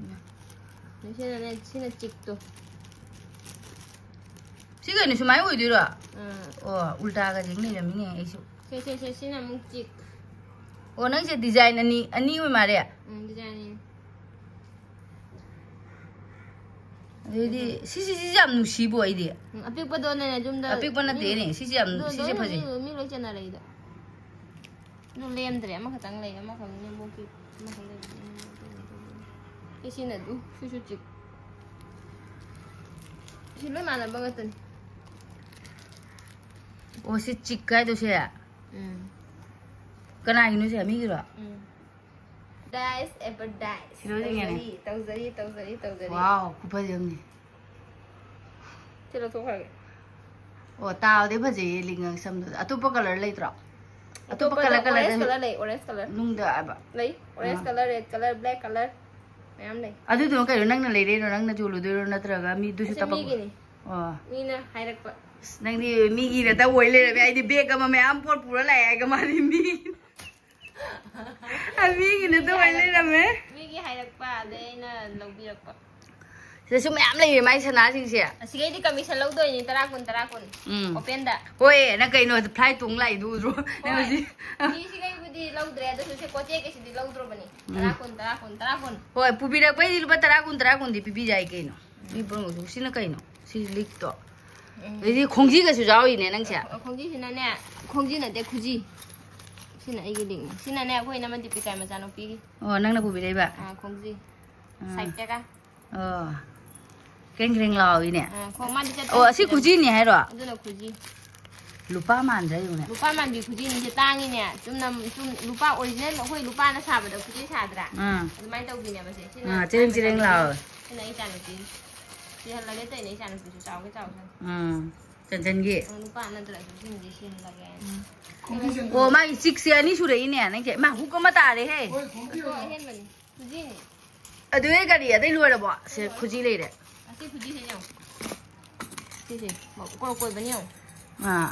ꯎꯝ꯫ ꯁꯤꯅꯅꯦ, ꯁꯤꯅ ꯆꯤꯛꯇꯣ꯫ ꯁꯤ ꯀꯩꯅꯣ, ꯁꯨꯃꯥꯏꯅ ꯑꯣꯏꯗꯣꯏꯔꯣ? ꯑꯥ꯫ ꯑꯣ, ꯎꯜꯇꯥꯒ ꯌꯦꯡ ꯂꯩꯔꯝꯃꯤꯅꯦ ꯑꯩꯁꯨ꯫ ꯁꯦ, ꯁꯦ, ꯁꯦ, ꯁꯤꯅ ꯑꯃꯨꯛ ꯆꯤꯛ꯫ ꯑꯣ, ꯅꯪꯁꯦ design ꯑꯅꯤ, ꯑꯅꯤ ꯑꯣꯏ ꯃꯥꯜꯂꯦ꯫ ꯎꯝ, design ꯑꯅꯤ꯫ ꯑꯗꯩꯗꯤ ꯁꯤꯁꯤ, ꯁꯤꯁꯤ ꯌꯥꯝ ꯅꯨꯡꯁꯤꯕꯣ ꯑꯩꯗꯤ꯫ ꯎꯝ, ꯑꯄꯤꯛꯄꯗꯣꯅꯦ ꯌꯨꯝꯗ ꯑꯄꯤꯛꯄ ꯅꯠꯇꯦꯅꯦ, ꯃꯤ-, ꯁꯤꯁꯤ ꯌꯥꯝ, ꯑꯗꯣ ꯁꯤꯁꯦ ꯂꯣꯏꯅ ꯐꯖꯩ꯫ ꯃꯤ, ꯃꯤ ꯂꯣꯏ ꯆꯦꯟꯅꯔꯛꯏꯗ꯫ ꯑꯗꯨ ꯂꯦꯝꯗ꯭ꯔꯦ, ꯑꯃꯈꯛꯇꯪ ꯂꯩ, ꯑꯃꯈꯛ ꯏꯅꯦꯝꯕꯣꯛꯀꯤ, ꯑꯃꯈꯛ ꯂꯩꯕꯅꯤ, ꯏꯅꯦꯝꯕꯣꯛꯀꯤ꯫ ꯁꯤ ꯁꯤꯅ ꯑꯗꯨ, ꯁꯤꯁꯨ ꯆꯤꯛ꯫ ꯁꯤ ꯂꯣꯏ ꯃꯥꯟꯅꯕ ꯉꯥꯛꯇꯅꯤ꯫ ꯑꯣ, ꯁꯤ ꯆꯤꯛ ꯍꯥꯏꯗꯣ ꯁꯦ? ꯎꯝ꯫ ꯀꯅꯥꯒꯤꯅꯣ ꯁꯦ? ꯃꯤꯒꯤꯔꯣ? ꯎꯝ꯫ Dice, ever dice. ꯁꯤꯔꯣ ꯌꯦꯡꯒꯦꯅꯦ꯫ ꯇꯧꯖꯔꯤ, ꯇꯧꯖꯔꯤ, ꯇꯧꯖꯔꯤ, ꯇꯧꯖꯔꯤ꯫ Wow, ꯈꯨꯐꯖ ꯑꯃꯅꯤ꯫ ꯁꯤ ꯂꯧꯊꯣꯛꯈ꯭ꯔꯒꯦ꯫ ꯑꯣ, ꯇꯥꯕꯗꯤ ꯐꯖꯩꯌꯦ, ꯂꯤꯡꯉꯒ ꯁꯝꯗꯨꯗ꯫ ꯑꯇꯣꯞꯄ colour ꯂꯩꯇ꯭ꯔꯣ? ꯑꯇꯣꯞꯄ ꯑꯇꯣꯞꯄꯗ colour, colour orange ꯗꯁꯨ colour ꯂꯩ, orange colour꯫ ꯅꯨꯡꯗ ꯍꯥꯏꯕ? ꯂꯩ, orange ꯑꯥ꯫ Colour, red colour, black colour ꯃꯌꯥꯝ ꯂꯩ꯫ ꯑꯗꯨꯗꯨꯅ ꯀꯩꯅꯣ, ꯅꯪꯅ ꯂꯩꯔꯛꯏꯔꯣ, ꯅꯪꯅ ꯌꯣꯜꯂꯨꯗꯣꯏꯔꯣ, ꯅꯠꯇ꯭ꯔꯒ ꯃꯤꯗꯨꯁꯨ ꯑꯁꯤ ꯇꯄꯛ-, ꯃꯤꯒꯤꯅꯤ꯫ ꯑꯣ꯫ ꯃꯤꯅ ꯍꯥꯏꯔꯛꯄ꯫ ꯑꯁ, ꯅꯪꯗꯤ ꯃꯤꯒꯤ ꯅꯠꯇ ꯑꯣꯏ ꯂꯩꯔꯝꯃꯦ꯫ ꯑꯩꯗꯤ bag ꯑꯃ ꯃꯌꯥꯝ ꯄꯣꯠ ꯄꯨꯔ ꯂꯥꯛꯑꯦ ꯍꯥꯏꯒ ꯃꯥꯗꯤ ꯃꯤ꯫ ꯑ, ꯃꯤꯒꯤꯅ ꯑꯗꯨꯃꯥꯏꯅ ꯂꯩꯔꯝꯃꯦ꯫ ꯃꯤꯒꯤ ꯍꯥꯏꯔꯛꯄ, ꯑꯗꯩ ꯑꯩꯅ ꯂꯧꯕꯤꯔꯛꯄ꯫ ꯁꯤꯗꯁꯨ ꯃꯌꯥꯝ ꯂꯩꯔꯦ ꯃꯥꯏ ꯁꯅꯥꯁꯤꯡꯁꯦ꯫ ꯑꯁꯤꯒꯩꯗꯤ commission ꯂꯧꯗꯣꯏꯅꯤ, ꯇꯔꯥ, ꯀꯨꯟ, ꯇꯔꯥ, ꯀꯨꯟ꯫ ꯎꯝ꯫ Open ꯗ꯫ ꯍꯣꯏ, ꯅꯪ ꯀꯩꯅꯣ flight ꯇꯣꯡ ꯂꯥꯛꯏꯗꯨ ꯎꯗ꯭ꯔꯣ? ꯅꯪ ꯍꯣꯏ꯫ ꯍꯧꯖꯤꯛ ꯃꯤꯁꯤꯒꯩꯕꯨꯗꯤ ꯂꯧꯗ꯭ꯔꯦ, ꯑꯗꯨꯁꯨ ꯁꯦ ꯀꯣꯇꯦꯛꯀꯤꯁꯤꯗꯤ ꯂꯧꯗ꯭ꯔꯣꯕꯅꯤ꯫ ꯎꯝ꯫ ꯇꯔꯥ, ꯀꯨꯟ, ꯇꯔꯥ, ꯀꯨꯟ, ꯇꯔꯥ, ꯀꯨꯟ꯫ ꯍꯣꯏ, ꯄꯨꯕꯤꯔꯛꯄꯩꯗꯤ ꯂꯨꯄꯥ ꯇꯔꯥ, ꯀꯨꯟ, ꯇꯔꯥ, ꯀꯨꯟꯗꯤ ꯄꯤꯕꯤ ꯌꯥꯏ ꯀꯩꯅꯣ꯫ ꯃꯤ ꯄꯨꯝꯅꯃꯛ꯫ ꯁꯤꯅ ꯀꯩꯅꯣ? ꯁꯤ ꯂꯤꯛꯇꯣ꯫ ꯎꯝ꯫ ꯑꯗꯩꯗꯤ ꯈꯣꯡꯖꯤꯒꯁꯨ ꯌꯥꯎꯔꯤꯅꯦ ꯅꯪꯁꯦ꯫ ꯑ, ꯈꯣꯡꯖꯤꯁꯤꯅꯅꯦ, ꯈꯣꯡꯖꯤ ꯅꯠꯇꯦ, ꯈꯨꯖꯤ꯫ ꯁꯤꯅ ꯑꯩꯒꯤ ꯂꯤꯛꯅꯤ꯫ ꯁꯤꯅꯅꯦ, ꯑꯩꯈꯣꯏ ꯏꯅꯝꯃ ꯗꯤꯄꯤꯀꯥ ꯃꯆꯥꯅꯨꯄꯤꯒꯤ꯫ ꯑꯣ, ꯅꯪꯅ ꯄꯨꯕꯤꯔꯛꯏꯕ? ꯑ, ꯈꯣꯡꯖꯤ꯫ ꯑꯥ꯫ Side ꯇꯒ꯫ ꯑꯣ꯫ ꯀ꯭ꯔꯦꯡ ꯀ꯭ꯔꯦꯡ ꯂꯥꯎꯏꯅꯦ꯫ ꯑ, ꯈꯣꯡ-, ꯃꯥꯗꯤ ꯆꯠꯄ ꯑꯣ, ꯑꯁꯤ ꯍꯩꯇꯦ꯫ ꯈꯨꯖꯤꯅꯤ ꯍꯥꯏꯔꯣ? ꯑꯗꯨꯅ ꯈꯨꯖꯤ꯫ ꯂꯨꯄꯥ ꯃꯥꯟꯗ꯭ꯔꯥ ꯌꯦꯡꯉꯨꯅꯦ꯫ ꯂꯨꯄꯥ ꯃꯥꯟꯕꯤ ꯈꯨꯖꯤꯅꯤꯁꯦ ꯇꯥꯡꯉꯤꯅꯦ꯫ ꯆꯨꯝꯅ, ꯆꯨꯝ-, ꯂꯨꯄꯥ original ꯑꯩꯈꯣꯏ ꯂꯨꯄꯥꯅ ꯁꯥꯕꯗ ꯈꯨꯖꯤ ꯁꯥꯗ꯭ꯔꯥ? ꯑꯥ꯫ ꯑꯗꯨꯃꯥꯏꯅ ꯇꯧꯕꯤꯅꯦꯕ ꯁꯦ꯫ ꯁꯤꯅ ꯑꯥ, ꯆꯤꯔꯤꯡ ꯆꯤꯔꯤꯡ ꯂꯥꯎꯋꯦ꯫ ꯁꯤꯅ ꯑꯩ ꯏꯆꯥꯅꯨꯄꯤ꯫ ꯁꯤꯍꯜꯂꯒꯦ ꯇꯧꯔꯤꯅꯦ, ꯏꯆꯥꯅꯨꯄꯤꯁꯨ ꯆꯥꯎꯒꯦ ꯆꯥꯎꯁꯅꯨ꯫ ꯎꯝ꯫ ꯆꯟꯆꯟꯒꯤ꯫ ꯑ, ꯅꯨꯄꯥ ꯅꯠꯇ꯭ꯔꯁꯨ ꯁꯤꯃꯗꯤ ꯁꯤꯍꯜꯂꯒꯦ꯫ ꯎꯝ꯫ ꯑꯣ, ꯃꯥꯒꯤ ꯆꯤꯛꯁꯦ ꯑꯅꯤ ꯁꯨꯔꯛꯏꯅꯦ ꯅꯪꯁꯦ꯫ ꯃꯥ hook ꯑꯃ ꯇꯥꯔꯦꯍꯦ꯫ ꯍꯣꯏ, ꯈꯣꯡꯕꯤ ꯑꯣ, ꯑꯣꯏꯔꯣ꯫ ꯑꯍꯦꯟꯕꯅꯤ꯫ ꯈꯨꯖꯤꯅꯤ꯫ ꯑꯗꯨꯗꯩ ꯀꯔꯤ? ꯑꯇꯩ ꯂꯣꯏꯔꯕꯣ? ꯁꯦ, ꯈꯨꯖꯤ ꯂꯩꯔꯦ꯫ ꯑꯁꯤ ꯈꯨꯖꯤꯁꯦ ꯌꯦꯡꯉꯣ꯫ ꯁꯤꯁꯦ, ꯀꯣꯔ ꯀꯣꯏꯕꯅꯤ ꯌꯦꯡꯉꯣ꯫ ꯑꯥ꯫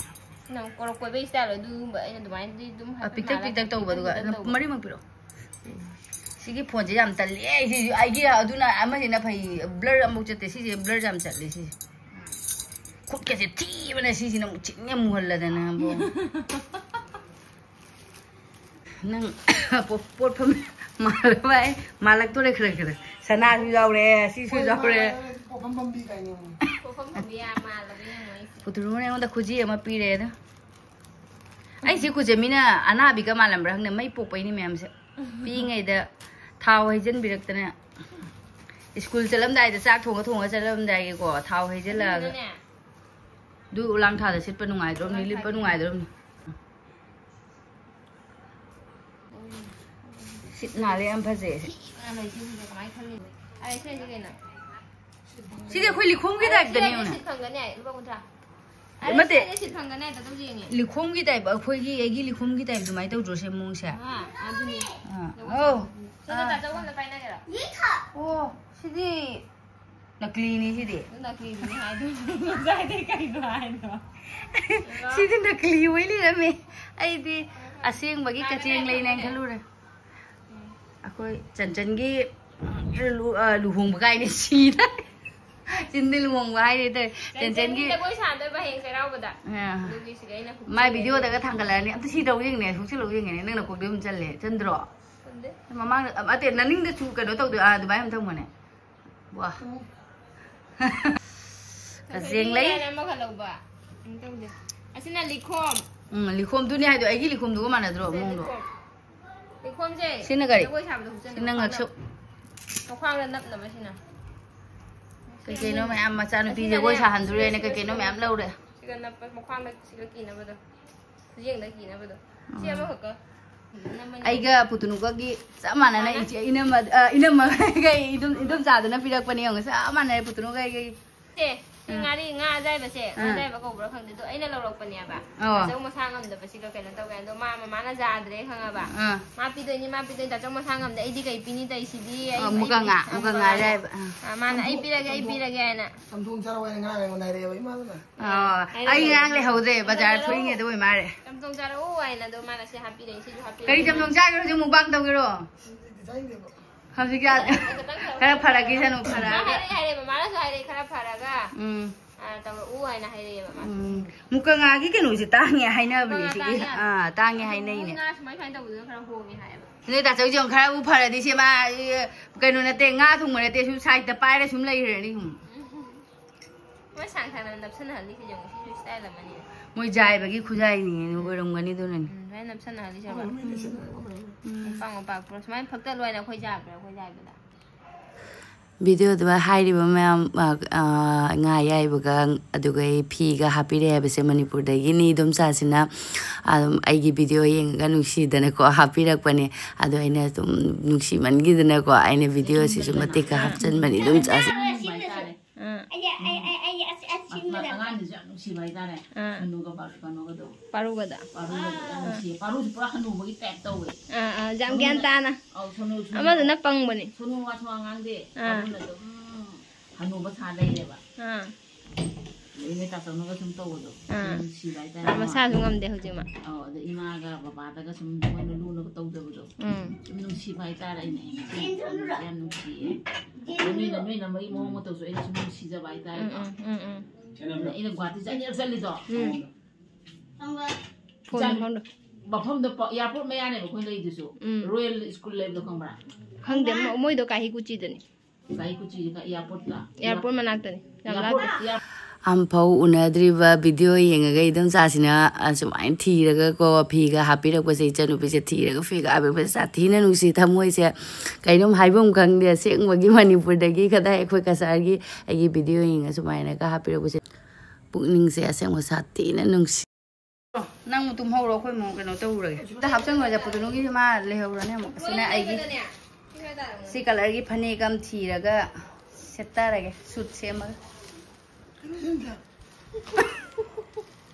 ꯅꯪ ꯀꯣꯔ ꯀꯣꯏꯕꯒꯤ style ꯑꯗꯨꯒꯨꯝꯕ ꯑꯩꯅ ꯑꯗꯨꯃꯥꯏꯅꯗꯤ ꯑꯗꯨꯝ ꯑ, ꯍꯥꯏꯐꯦꯠ ꯄꯤꯛꯇꯛ ꯃꯥꯜꯂꯒ ꯄꯤꯛꯇꯛ ꯇꯧꯕ, ꯄꯤꯛꯇꯛ ꯑꯗꯨꯒ ꯄꯤꯛꯇꯛ ꯇꯧꯕ꯫ ꯃꯔꯤꯃꯛ ꯄꯤꯔꯛꯑꯣ꯫ ꯁꯤꯒꯤ phoneꯁꯦ ꯌꯥꯝ ꯇꯜꯂꯦ꯫ ꯑꯩꯁꯤ, ꯑꯩꯒꯤ ꯑꯗꯨꯅ ꯑꯃꯁꯤꯅ ꯐꯩ, blur ꯑꯃꯐꯥꯎ ꯆꯠꯇꯦ꯫ ꯁꯤꯁꯦ blur ꯌꯥꯝ ꯆꯠꯂꯦ ꯁꯤꯁꯦ꯫ ꯈꯨꯠꯀꯁꯦ ꯊꯤꯕꯅ ꯁꯤꯁꯤꯅ ꯑꯃꯨꯛ ꯆꯤꯡ ꯌꯥꯝ ꯃꯨꯍꯜꯂꯗꯅ ꯕꯣ꯫ ꯅꯪ ꯄꯣ-, ꯄꯣꯠꯐꯝ ꯃꯥꯜꯂꯕ ꯑꯩ ꯃꯥꯜꯂꯛꯇꯣꯔꯦ ꯈꯔ ꯈꯔ꯫ ꯁꯅꯥꯁꯨ ꯌꯥꯎꯔꯦ, ꯁꯤꯁꯨ ꯍꯣꯏ, ꯌꯥꯎꯔꯦ꯫ ꯃꯥꯜꯂꯦ, ꯄꯣꯠꯐꯝ ꯐꯝꯕꯤ ꯀꯥꯏꯅ ꯌꯦꯡꯉꯣ꯫ ꯄꯣꯠꯐꯝ ꯐꯝꯕꯤ ꯌꯥꯝ ꯃꯥꯜꯂꯕ ꯌꯦꯡꯉꯣ ꯑꯩꯁꯦ꯫ ꯄꯨꯊꯣꯔꯛꯑꯣꯅꯦ ꯑꯩꯉꯣꯟꯗ ꯈꯨꯖꯤ ꯑꯃ ꯄꯤꯔꯦ ꯑꯗꯣ꯫ ꯑꯩꯁꯦ ꯈꯨꯖꯦ ꯃꯤꯅ ꯑꯅꯥꯕꯤꯒ ꯃꯥꯜꯂꯝꯕ꯭ꯔꯥ ꯈꯪꯗꯦ, ꯃꯩ ꯄꯣꯛꯄꯩꯅꯤ ꯃꯌꯥꯝꯁꯦ꯫ ꯄꯤꯛꯏꯉꯩꯗ ꯊꯥꯎ ꯍꯩꯖꯤꯟꯕꯤꯔꯛꯇꯅ꯫ ꯁ꯭ꯀꯨꯜ ꯆꯠꯂꯝꯗꯥꯏꯗ ꯆꯥꯛ ꯊꯣꯡꯉ ꯊꯣꯡꯉ ꯆꯠꯂꯝꯗꯥꯏꯒꯤꯀꯣ, ꯊꯥꯎ ꯍꯩꯖꯤꯜꯂꯛꯑꯒ꯫ ꯑꯗꯨꯅꯅꯦ꯫ ꯑꯗꯨ ꯎꯂꯥꯡ ꯊꯥꯗ ꯁꯤꯠꯄ ꯅꯨꯡꯉꯥꯏꯗ꯭ꯔꯣꯝꯅꯤ, ꯂꯤꯠꯄ ꯅꯨꯡꯉꯥꯏꯗ꯭ꯔꯣꯝꯅꯤ꯫ ꯁꯤꯠ ꯅꯥꯜꯂꯦ, ꯌꯥꯝ ꯐꯖꯩ ꯑꯁꯤ꯫ ꯁꯤ ꯅꯥꯜꯂꯦ, ꯁꯤꯁꯤꯗ ꯀꯃꯥꯏꯅ ꯈꯜꯂꯤꯅꯣ? ꯑꯩ ꯁꯤꯗꯤ ꯀꯩꯅꯣ? ꯁꯤꯗꯤ ꯑꯩꯈꯣꯏ ꯂꯤꯈꯣꯝꯒꯤ ꯑꯩ typeꯇꯅꯦ ꯁꯤꯗꯗꯤ ꯌꯦꯡꯉꯨꯅꯦ꯫ ꯁꯤꯠ ꯐꯪꯒꯅꯤ, ꯂꯨꯄꯥ ꯀꯨꯟꯊ꯭ꯔꯥ꯫ ꯑꯩ ꯅꯠꯇꯦ꯫ ꯁꯤꯗꯗꯤ ꯁꯤꯠ ꯐꯪꯒꯅꯤ, ꯍꯥꯏꯗꯣ ꯑꯗꯨꯝ ꯌꯦꯡꯉꯦ꯫ ꯂꯤꯈꯣꯝꯒꯤ type, ꯑꯩꯈꯣꯏꯒꯤ, ꯑꯩꯒꯤ ꯂꯤꯈꯣꯝꯒꯤ typeꯗꯨꯃꯥꯏꯅ ꯇꯧꯗ꯭ꯔꯣ ꯁꯦ ꯃꯑꯣꯡꯁꯦ? ꯑꯥ, ꯑꯗꯨꯅꯤ꯫ ꯑꯥ꯫ ꯌꯦꯡꯉꯣ ꯑꯧ꯫ ꯁꯤꯗ꯫ ꯁꯤꯗ ꯑꯥ꯫ ꯇꯥꯆꯧꯒ ꯑꯝꯇ ꯄꯥꯏꯅꯒꯦꯔꯣ? ꯑꯣ, ꯁꯤꯗꯤ ꯅꯀꯂꯤꯅꯤ ꯁꯤꯗꯤ꯫ ꯑꯗꯨ ꯅꯀꯂꯤꯗꯨꯅꯤ ꯍꯥꯏꯗꯣ꯫ ꯉꯁꯥꯏꯗꯩ ꯀꯩꯅꯣ ꯍꯥꯏꯗꯣ? ꯁꯤꯗꯤ ꯅꯀꯂꯤ ꯑꯣꯏ ꯂꯩꯔꯝꯃꯦ꯫ ꯑꯩꯗꯤ ꯑꯁꯦꯡꯕꯒꯤ ꯀꯆꯦꯡ ꯂꯩꯅꯦꯅ ꯈꯜꯂꯨꯔꯦ꯫ ꯑꯩꯈꯣꯏ ꯆꯟꯆꯟꯒꯤ ꯂꯨ-, ꯑ, ꯂꯨꯍꯣꯡꯕ ꯀꯥꯏꯅ ꯁꯤꯗ꯫ ꯆꯤꯟꯗ ꯂꯨꯍꯣꯡꯕ ꯍꯥꯏꯔꯦ ꯇꯧꯔꯦ꯫ ꯆꯟꯆꯟꯒꯤ ꯖꯒꯣꯏ ꯁꯥꯗꯣꯏꯕ ꯍꯌꯦꯡ ꯆꯩꯔꯥꯎꯕꯗ꯫ ꯑ꯫ ꯑꯗꯨꯒꯤ ꯁꯤꯗ ꯑꯩꯅ ꯍꯨꯞꯆꯤꯜꯂꯦ꯫ ꯃꯥꯏ ꯚꯤꯗꯤꯑꯣꯗꯒ ꯊꯥꯡꯒꯠꯂꯛꯑꯅꯤ꯫ ꯑꯝꯇ ꯁꯤ ꯇꯧ ꯌꯦꯡꯅꯦ, ꯍꯨꯛꯆꯤꯜꯂꯧ ꯌꯦꯡꯉꯦꯅꯦ꯫ ꯅꯪ ꯅꯀꯣꯛꯇ ꯑꯗꯨꯝ ꯆꯜꯂꯦ꯫ ꯆꯟꯗ꯭ꯔꯣ? ꯆꯟꯗꯦ꯫ ꯃꯃꯥꯡꯗ, ꯑ, ꯑꯇꯦ, ꯅꯅꯤꯡꯗꯁꯨ ꯀꯩꯅꯣ ꯇꯧꯗꯣꯏ, ꯑꯥ, ꯑꯗꯨꯃꯥꯏꯅ ꯑꯃ ꯊꯝꯃꯣꯅꯦ꯫ ꯋꯥ꯫ ꯀꯖꯦꯡ ꯂꯩ꯫ ꯑꯃꯈꯛ ꯂꯧꯕ꯫ ꯀꯩꯅꯣ ꯇꯧꯗꯦ꯫ ꯑꯁꯤꯅ ꯂꯤꯈꯣꯝ꯫ ꯎꯝ, ꯂꯤꯈꯣꯝꯗꯨꯅꯦ ꯍꯥꯏꯗꯣ, ꯑꯩꯒꯤ ꯂꯤꯈꯣꯝꯗꯨꯒ ꯃꯥꯟꯅꯗ꯭ꯔꯣ ꯁꯦ, ꯃꯑꯣꯡꯗꯣ? ꯂꯤꯈꯣꯝ꯫ ꯂꯤꯈꯣꯝꯁꯦ ꯁꯤꯅ ꯀꯔꯤ? ꯖꯒꯣꯏ ꯁꯥꯕꯗ ꯍꯨꯛꯆꯟꯕ ꯁꯤꯅ ꯃꯈꯥꯡꯗ-, ꯉꯛꯁꯝ꯫ ꯃꯈꯥꯡꯗ ꯅꯞꯅꯕ ꯁꯤꯅ꯫ ꯀꯩ ꯀꯩꯅꯣ ꯃꯌꯥꯝ ꯃꯆꯥꯅꯨꯄꯤ ꯑꯁꯤꯅꯅꯦ, ꯖꯒꯣꯏ ꯁꯥꯍꯟꯗꯣꯔꯦꯅ ꯁꯤꯒ ꯀꯩ ꯀꯩꯅꯣ ꯁꯤꯒ ꯃꯌꯥꯝ ꯂꯧꯔꯦ꯫ ꯁꯤꯒ ꯅꯞꯄ, ꯃꯈꯥꯡꯗ ꯁꯤꯒ ꯀꯤꯅꯕꯗꯣ꯫ ꯈꯨꯖꯦꯡꯗ ꯀꯤꯅꯕꯗꯣ꯫ ꯁꯤ ꯎꯝ꯫ ꯑꯃꯈꯛꯀ ꯅꯝꯃꯅꯤ꯫ ꯑꯩꯒ ꯄꯨꯇꯨꯅꯨꯀꯒꯤ ꯆꯞ ꯃꯥꯟꯅꯅ ꯃꯥꯅ? ꯏꯆꯦ ꯏꯅꯝꯃ, ꯑ, ꯏꯅꯝꯃꯒ ꯏꯗꯣꯝ-, ꯏꯗꯣꯝꯆꯥꯗꯨꯅ ꯄꯤꯔꯛꯄꯅꯦ ꯌꯦꯡꯉꯣ꯫ ꯆꯞ ꯃꯥꯟꯅꯔꯦ ꯄꯨꯇꯨꯅꯨꯒ ꯑꯩꯒ꯫ ꯁꯦ, ꯁꯤ ꯎꯝ꯫ ꯉꯥꯔꯤ, ꯉꯥ ꯑꯌꯥꯏꯕꯁꯦ, ꯉꯥ ꯎꯝ꯫ ꯑꯌꯥꯏꯕ ꯀꯧꯕ꯭ꯔꯥ ꯈꯪꯗꯦ, ꯑꯗꯣ ꯑꯩꯅ ꯂꯧꯔꯛꯄꯅꯦꯕ꯫ ꯑꯣ꯫ ꯑꯆꯧ ꯃꯁꯥ ꯉꯝꯗꯕꯁꯤꯒ ꯀꯩꯅꯣ ꯇꯧꯋꯦ, ꯑꯗꯣ ꯃꯥ ꯃꯃꯥꯅ ꯌꯥꯗ꯭ꯔꯦ ꯈꯪꯉꯕ? ꯑꯥ꯫ ꯃꯥ ꯄꯤꯗꯣꯏꯅꯤ, ꯃꯥ ꯄꯤꯗꯣꯏꯅꯤ, ꯑꯆꯧ ꯃꯁꯥ ꯉꯝꯗꯦ, ꯑꯩꯗꯤ ꯀꯩ ꯄꯤꯅꯤ ꯇꯧꯏꯁꯤꯗꯤ, ꯑꯩ, ꯑꯣ, ꯃꯨꯀ ꯑꯩ, ꯉꯥ, ꯑ, ꯃꯨꯀ ꯃꯨꯀ ꯉꯥ ꯉꯥ꯫ ꯑꯌꯥꯏꯕ, ꯑꯥ꯫ ꯑ, ꯃꯥꯅ, "ꯑꯩ ꯄꯤꯔꯒꯦ, ꯑꯩ ꯄꯤꯔꯒꯦ" ꯍꯥꯏꯅ꯫ ꯆꯝꯊꯣꯡ ꯆꯥꯔꯛꯑꯣ ꯍꯥꯏꯅ ꯉꯔꯥꯡ ꯑꯩꯉꯣꯟꯗ ꯍꯥꯏꯔꯛꯑꯦꯕ ꯏꯃꯥꯗꯨꯅ꯫ ꯑꯣ, ꯍꯥꯏꯔꯛꯑꯦ꯫ ꯑꯩ ꯉꯔꯥꯡ ꯂꯩꯍꯧꯗ꯭ꯔꯦ, ꯕꯖꯥꯔ ꯊꯣꯛꯏꯉꯩꯗ ꯑꯣꯏ ꯃꯥꯜꯂꯦ꯫ ꯆꯝꯊꯣꯡ ꯆꯥꯔꯛꯑꯣ ꯍꯥꯏꯅ ꯑꯗꯣ ꯃꯥꯅ ꯁꯤ ꯍꯥꯞꯄꯤꯔꯛꯏ, ꯁꯤꯁꯨ ꯍꯥꯞꯄꯤꯔꯛꯏ꯫ ꯀꯔꯤ ꯆꯝꯊꯣꯡ ꯆꯥꯒꯦ? ꯍꯧꯖꯤꯛ ꯃꯨꯛꯕꯥꯡ ꯇꯧꯒꯦꯔꯣ? ꯆꯥꯅꯤꯡꯗꯦꯕ꯫ ꯍꯧꯖꯤꯛ ꯌꯥꯗꯦ꯫ ꯈꯤꯇꯪ ꯇꯧꯔ ꯈꯔ ꯐꯔꯛꯈꯤꯁꯅꯨ, ꯃꯥ ꯐꯔꯛꯑꯒ꯫ ꯍꯥꯏꯔꯛꯑꯦ, ꯍꯥꯏꯔꯛꯑꯦ, ꯃꯃꯥꯅꯁꯨ ꯍꯥꯏꯔꯛꯑꯦ, "ꯈꯔ ꯐꯔꯒ, ꯎꯝ꯫ ꯑ, ꯇꯧꯔꯛꯎ" ꯍꯥꯏꯅ ꯍꯥꯏꯔꯛꯑꯦꯕ ꯃꯥꯁꯨ꯫ ꯎꯝ꯫ ꯃꯨꯀ ꯉꯥꯒꯤ ꯀꯩꯅꯣꯁꯦ ꯇꯥꯡꯉꯦ ꯍꯥꯏꯅꯕꯅꯦ, ꯃꯨꯀ ꯉꯥ ꯁꯤꯒꯤ꯫ ꯇꯥꯡꯉꯦ ꯍꯥꯏꯕ꯫ ꯑꯥ, ꯇꯥꯡꯉꯦ ꯑꯗꯨ ꯍꯥꯏꯅꯩꯅꯦ꯫ ꯉꯥ ꯁꯨꯃꯥꯏ ꯁꯨꯃꯥꯏꯅ ꯇꯧꯕꯗꯨꯅ ꯈꯔ ꯍꯣꯡꯉꯦ ꯍꯥꯏꯌꯦꯕ꯫ ꯅꯣꯏ ꯇꯥꯆꯧꯁꯦ ꯑꯃꯨꯛ ꯈꯔꯕꯨ ꯐꯔꯗꯤ ꯁꯦ ꯃꯥ, ꯀꯩꯅꯣ ꯅꯠꯇꯦ, ꯉꯥ ꯊꯣꯡꯕ ꯅꯠꯇꯦ, ꯁꯨꯝ ꯁꯥꯏꯠꯇ ꯄꯥꯏꯔ ꯁꯨꯝ ꯂꯩꯈ꯭ꯔꯅꯤ ꯁꯨꯝ꯫ ꯃꯣꯏ ꯁꯥꯡ ꯁꯥꯡꯅ ꯅꯞꯁꯟꯅꯍꯜꯂꯤꯁꯦ ꯌꯦꯡꯉꯨ, ꯁꯤꯁꯨ style ꯑꯃꯅꯤ꯫ ꯃꯣꯏ ꯖꯥꯏꯕꯒꯤ ꯈꯨꯖꯥꯏꯅꯤꯅꯦ, ꯑꯣꯏꯔꯝꯒꯅꯤ ꯑꯗꯨꯅꯅꯦ꯫ ꯎꯝ, ꯁꯨꯃꯥꯏꯅ ꯅꯞꯁꯟꯅꯍꯜꯂꯤꯁꯦ ꯍꯣꯏ, ꯌꯦꯡꯉꯨ꯫ ꯃꯤꯅ ꯁꯤꯟꯅꯔꯒ ꯂꯩꯔꯦ꯫ ꯎꯝ꯫ ꯃꯄꯥꯛ ꯃꯄꯥꯛ ꯄꯨꯔꯥ ꯁꯨꯃꯥꯏꯅ ꯐꯛꯇ ꯂꯣꯏꯅ ꯑꯩꯈꯣꯏ ꯖꯥꯏꯕ꯭ꯔꯥ, ꯑꯩꯈꯣꯏ ꯖꯥꯏꯕꯗ? ꯚꯤꯗꯤꯑꯣꯗ ꯍꯥꯏꯔꯤꯕ ꯃꯌꯥꯝ, ꯑ, ꯑ, ꯉꯥ ꯑꯌꯥꯏꯕꯒ ꯑꯗꯨꯒ ꯑꯩ ꯐꯤꯒ ꯍꯥꯞꯄꯤꯔꯦ ꯍꯥꯏꯕꯁꯦ ꯃꯅꯤꯄꯨꯔꯗꯒꯤꯅꯤ꯫ ꯏꯗꯣꯝꯆꯥꯁꯤꯅ ꯑꯗꯨꯝ ꯑꯩꯒꯤ ꯚꯤꯗꯤꯑꯣ ꯌꯦꯡꯉꯒ ꯅꯨꯡꯁꯤꯗꯅꯀꯣ ꯍꯥꯞꯄꯤꯔꯛꯄꯅꯦ꯫ ꯑꯗꯣ ꯑꯩꯅ ꯑꯗꯨꯝ ꯅꯨꯡꯁꯤꯃꯟꯈꯤꯗꯅꯀꯣ ꯑꯩꯅ ꯚꯤꯗꯤꯑꯣꯁꯤꯁꯨ ꯃꯇꯦꯛ ꯈꯔ ꯍꯥꯞꯆꯤꯟꯕꯅꯤ ꯏꯗꯣꯝꯆꯥꯁꯦ꯫ ꯑꯥ꯫ ꯑꯩ, ꯑꯩ, ꯑꯩ, ꯑꯩ ꯑꯁ-, ꯑꯁꯤꯟꯕꯗ ꯑꯉꯥꯡꯗꯨꯁꯨ ꯌꯥꯝ ꯅꯨꯡꯁꯤꯕ ꯍꯥꯏꯇꯥꯔꯦ꯫ ꯑꯥ꯫ ꯍꯅꯨꯒ ꯄꯥꯔꯨ-, ꯀꯩꯅꯣꯒꯗꯣ꯫ ꯄꯥꯔꯨꯒꯗ꯫ ꯄꯥꯔꯨꯒꯗꯣ ꯌꯥꯝ ꯅꯨꯡꯁꯤꯌꯦ꯫ ꯄꯥꯔꯨꯁꯨ ꯄꯨꯔꯥ ꯍꯅꯨꯕꯒꯤ type ꯇꯧꯋꯦ꯫ ꯑꯥ, ꯑꯥ, ꯌꯥꯝ ꯒ꯭ꯌꯥꯟ ꯁꯣꯅꯨ-, ꯇꯥꯅ꯫ ꯑꯧ, ꯁꯣꯅꯨ, ꯁꯣꯅꯨ꯫ ꯑꯃꯗꯨꯅ ꯄꯪꯕꯅꯤ꯫ ꯁꯣꯅꯨ ꯋꯥꯁꯨ ꯉꯥꯡꯗꯦ꯫ ꯑꯥ꯫ ꯄꯥꯔꯨꯅ ꯑꯗꯨꯝ ꯍꯅꯨꯕ ꯁꯥ ꯂꯩꯔꯦꯕ꯫ ꯑꯥ꯫ ꯏꯃꯦ ꯇꯥꯆꯧꯅꯒ ꯁꯨꯝ ꯇꯧꯕꯗꯣ, ꯑꯥ꯫ ꯅꯨꯡꯁꯤꯕ ꯍꯥꯏꯇꯥꯔꯦ꯫ ꯃꯥ ꯃꯁꯥꯁꯨ ꯉꯝꯗꯦ ꯍꯧꯖꯤꯛ ꯃꯥ꯫ ꯑꯧ, ꯑꯗ ꯏꯃꯥꯒ ꯕꯕꯥꯗꯒ ꯁꯨꯝ ꯃꯣꯏꯅ ꯂꯨꯅꯒ ꯇꯧꯖꯕꯗꯣ, ꯎꯝ꯫ ꯁꯨꯝ ꯅꯨꯡꯁꯤꯕ ꯍꯥꯏꯇꯥꯔꯦ꯫ ꯑꯩꯅ, ꯑꯩꯅ ꯌꯥꯝ ꯅꯨꯡꯁꯤꯌꯦ꯫ ꯅꯣꯏꯅ, ꯅꯣꯏꯅ ꯃꯔꯤ ꯃꯑꯣꯡ ꯃꯇꯧꯁꯨ ꯑꯩꯅ ꯁꯨꯝ ꯅꯨꯡꯁꯤꯖꯕ ꯍꯥꯏꯇꯥꯔꯦ꯫ ꯎꯝ, ꯎꯝ, ꯎꯝ, ꯎꯝ꯫ ꯑꯗ ꯑꯩꯅ ꯒꯨꯍꯥꯇꯤ ꯆꯠꯅꯤ ꯆꯠꯂꯤꯗꯣ꯫ ꯎꯝ꯫ ꯐꯣꯟ, ꯏꯆꯥ ꯐꯣꯟꯗꯣ꯫ ꯃꯐꯝꯗꯣ ꯄ-, airport ꯃꯌꯥꯅꯦꯕ ꯑꯩꯈꯣꯏ ꯂꯩꯗꯨꯁꯨ꯫ ꯎꯝ꯫ Royal School ꯂꯩꯕꯗꯣ ꯈꯪꯕ꯭ꯔꯥ? ꯈꯪꯗꯦ, ꯃꯣ-, ꯃꯣꯏꯗꯣ ꯀꯥꯍꯤꯒꯨꯆꯤꯗꯅꯤ꯫ ꯀꯥꯍꯤꯒꯨꯆꯤ, airport ꯇ? Airport ꯃꯅꯥꯛꯇꯅꯤ, ꯌꯥꯝ airport, ꯂꯥꯞꯇꯦ꯫ Air- ꯑꯝꯐꯥꯎ ꯎꯅꯗ꯭ꯔꯤꯕ video ꯌꯦꯡꯉꯒ ꯏꯗꯣꯝꯆꯥꯁꯤꯅ ꯑꯁꯨꯃꯥꯏꯅ ꯊꯤꯔꯒꯀꯣ, ꯐꯤꯒ ꯍꯥꯞꯄꯤꯔꯛꯄꯁꯦ, ꯏꯆꯟꯅꯨꯄꯤꯁꯦ ꯊꯤꯔꯒ ꯐꯤꯒ ꯍꯥꯞꯄꯤꯔꯛꯄꯁꯦ ꯁꯥꯊꯤꯅ ꯅꯨꯡꯁꯤ ꯊꯃꯣꯏꯁꯦ꯫ ꯀꯩꯅꯣꯝ ꯍꯥꯏꯐꯝ ꯈꯪꯗꯦ, ꯑꯁꯦꯡꯕꯒꯤ ꯃꯅꯤꯄꯨꯔꯗꯒꯤ ꯀꯗꯥꯏ ꯑꯩꯈꯣꯏ ꯀꯁꯥꯔꯒꯤ ꯑꯩꯒꯤ video ꯌꯦꯡꯉ ꯁꯨꯃꯥꯏꯅꯒ ꯍꯥꯞꯄꯤꯔꯛꯄꯁꯦ꯫ ꯄꯨꯛꯅꯤꯡꯁꯦ ꯑꯁꯦꯡꯕ ꯁꯥꯊꯤꯅ ꯅꯨꯡꯁꯤ꯫ ꯅꯪ ꯇꯨꯝꯍꯧꯔꯣ, ꯑꯩꯈꯣꯏ ꯑꯃꯨꯛ ꯀꯩꯅꯣ ꯇꯧꯔꯨꯔꯒꯦ꯫ ꯑꯝꯇ ꯍꯥꯞꯆꯟꯈ꯭ꯔꯁꯦ, ꯄꯨꯇꯨꯅꯨꯒꯤꯁꯨ ꯃꯥ ꯂꯩꯍꯧꯔꯅꯦ ꯑꯃꯨꯛ꯫ ꯑꯁꯤꯅ ꯑꯩꯒꯤ ꯁꯤ colour ꯒꯤ ꯐꯅꯦꯛ ꯑꯃ ꯊꯤꯔꯒ ꯁꯦꯠꯇꯔꯒꯦ, suit ꯁꯦꯝꯃꯒ꯫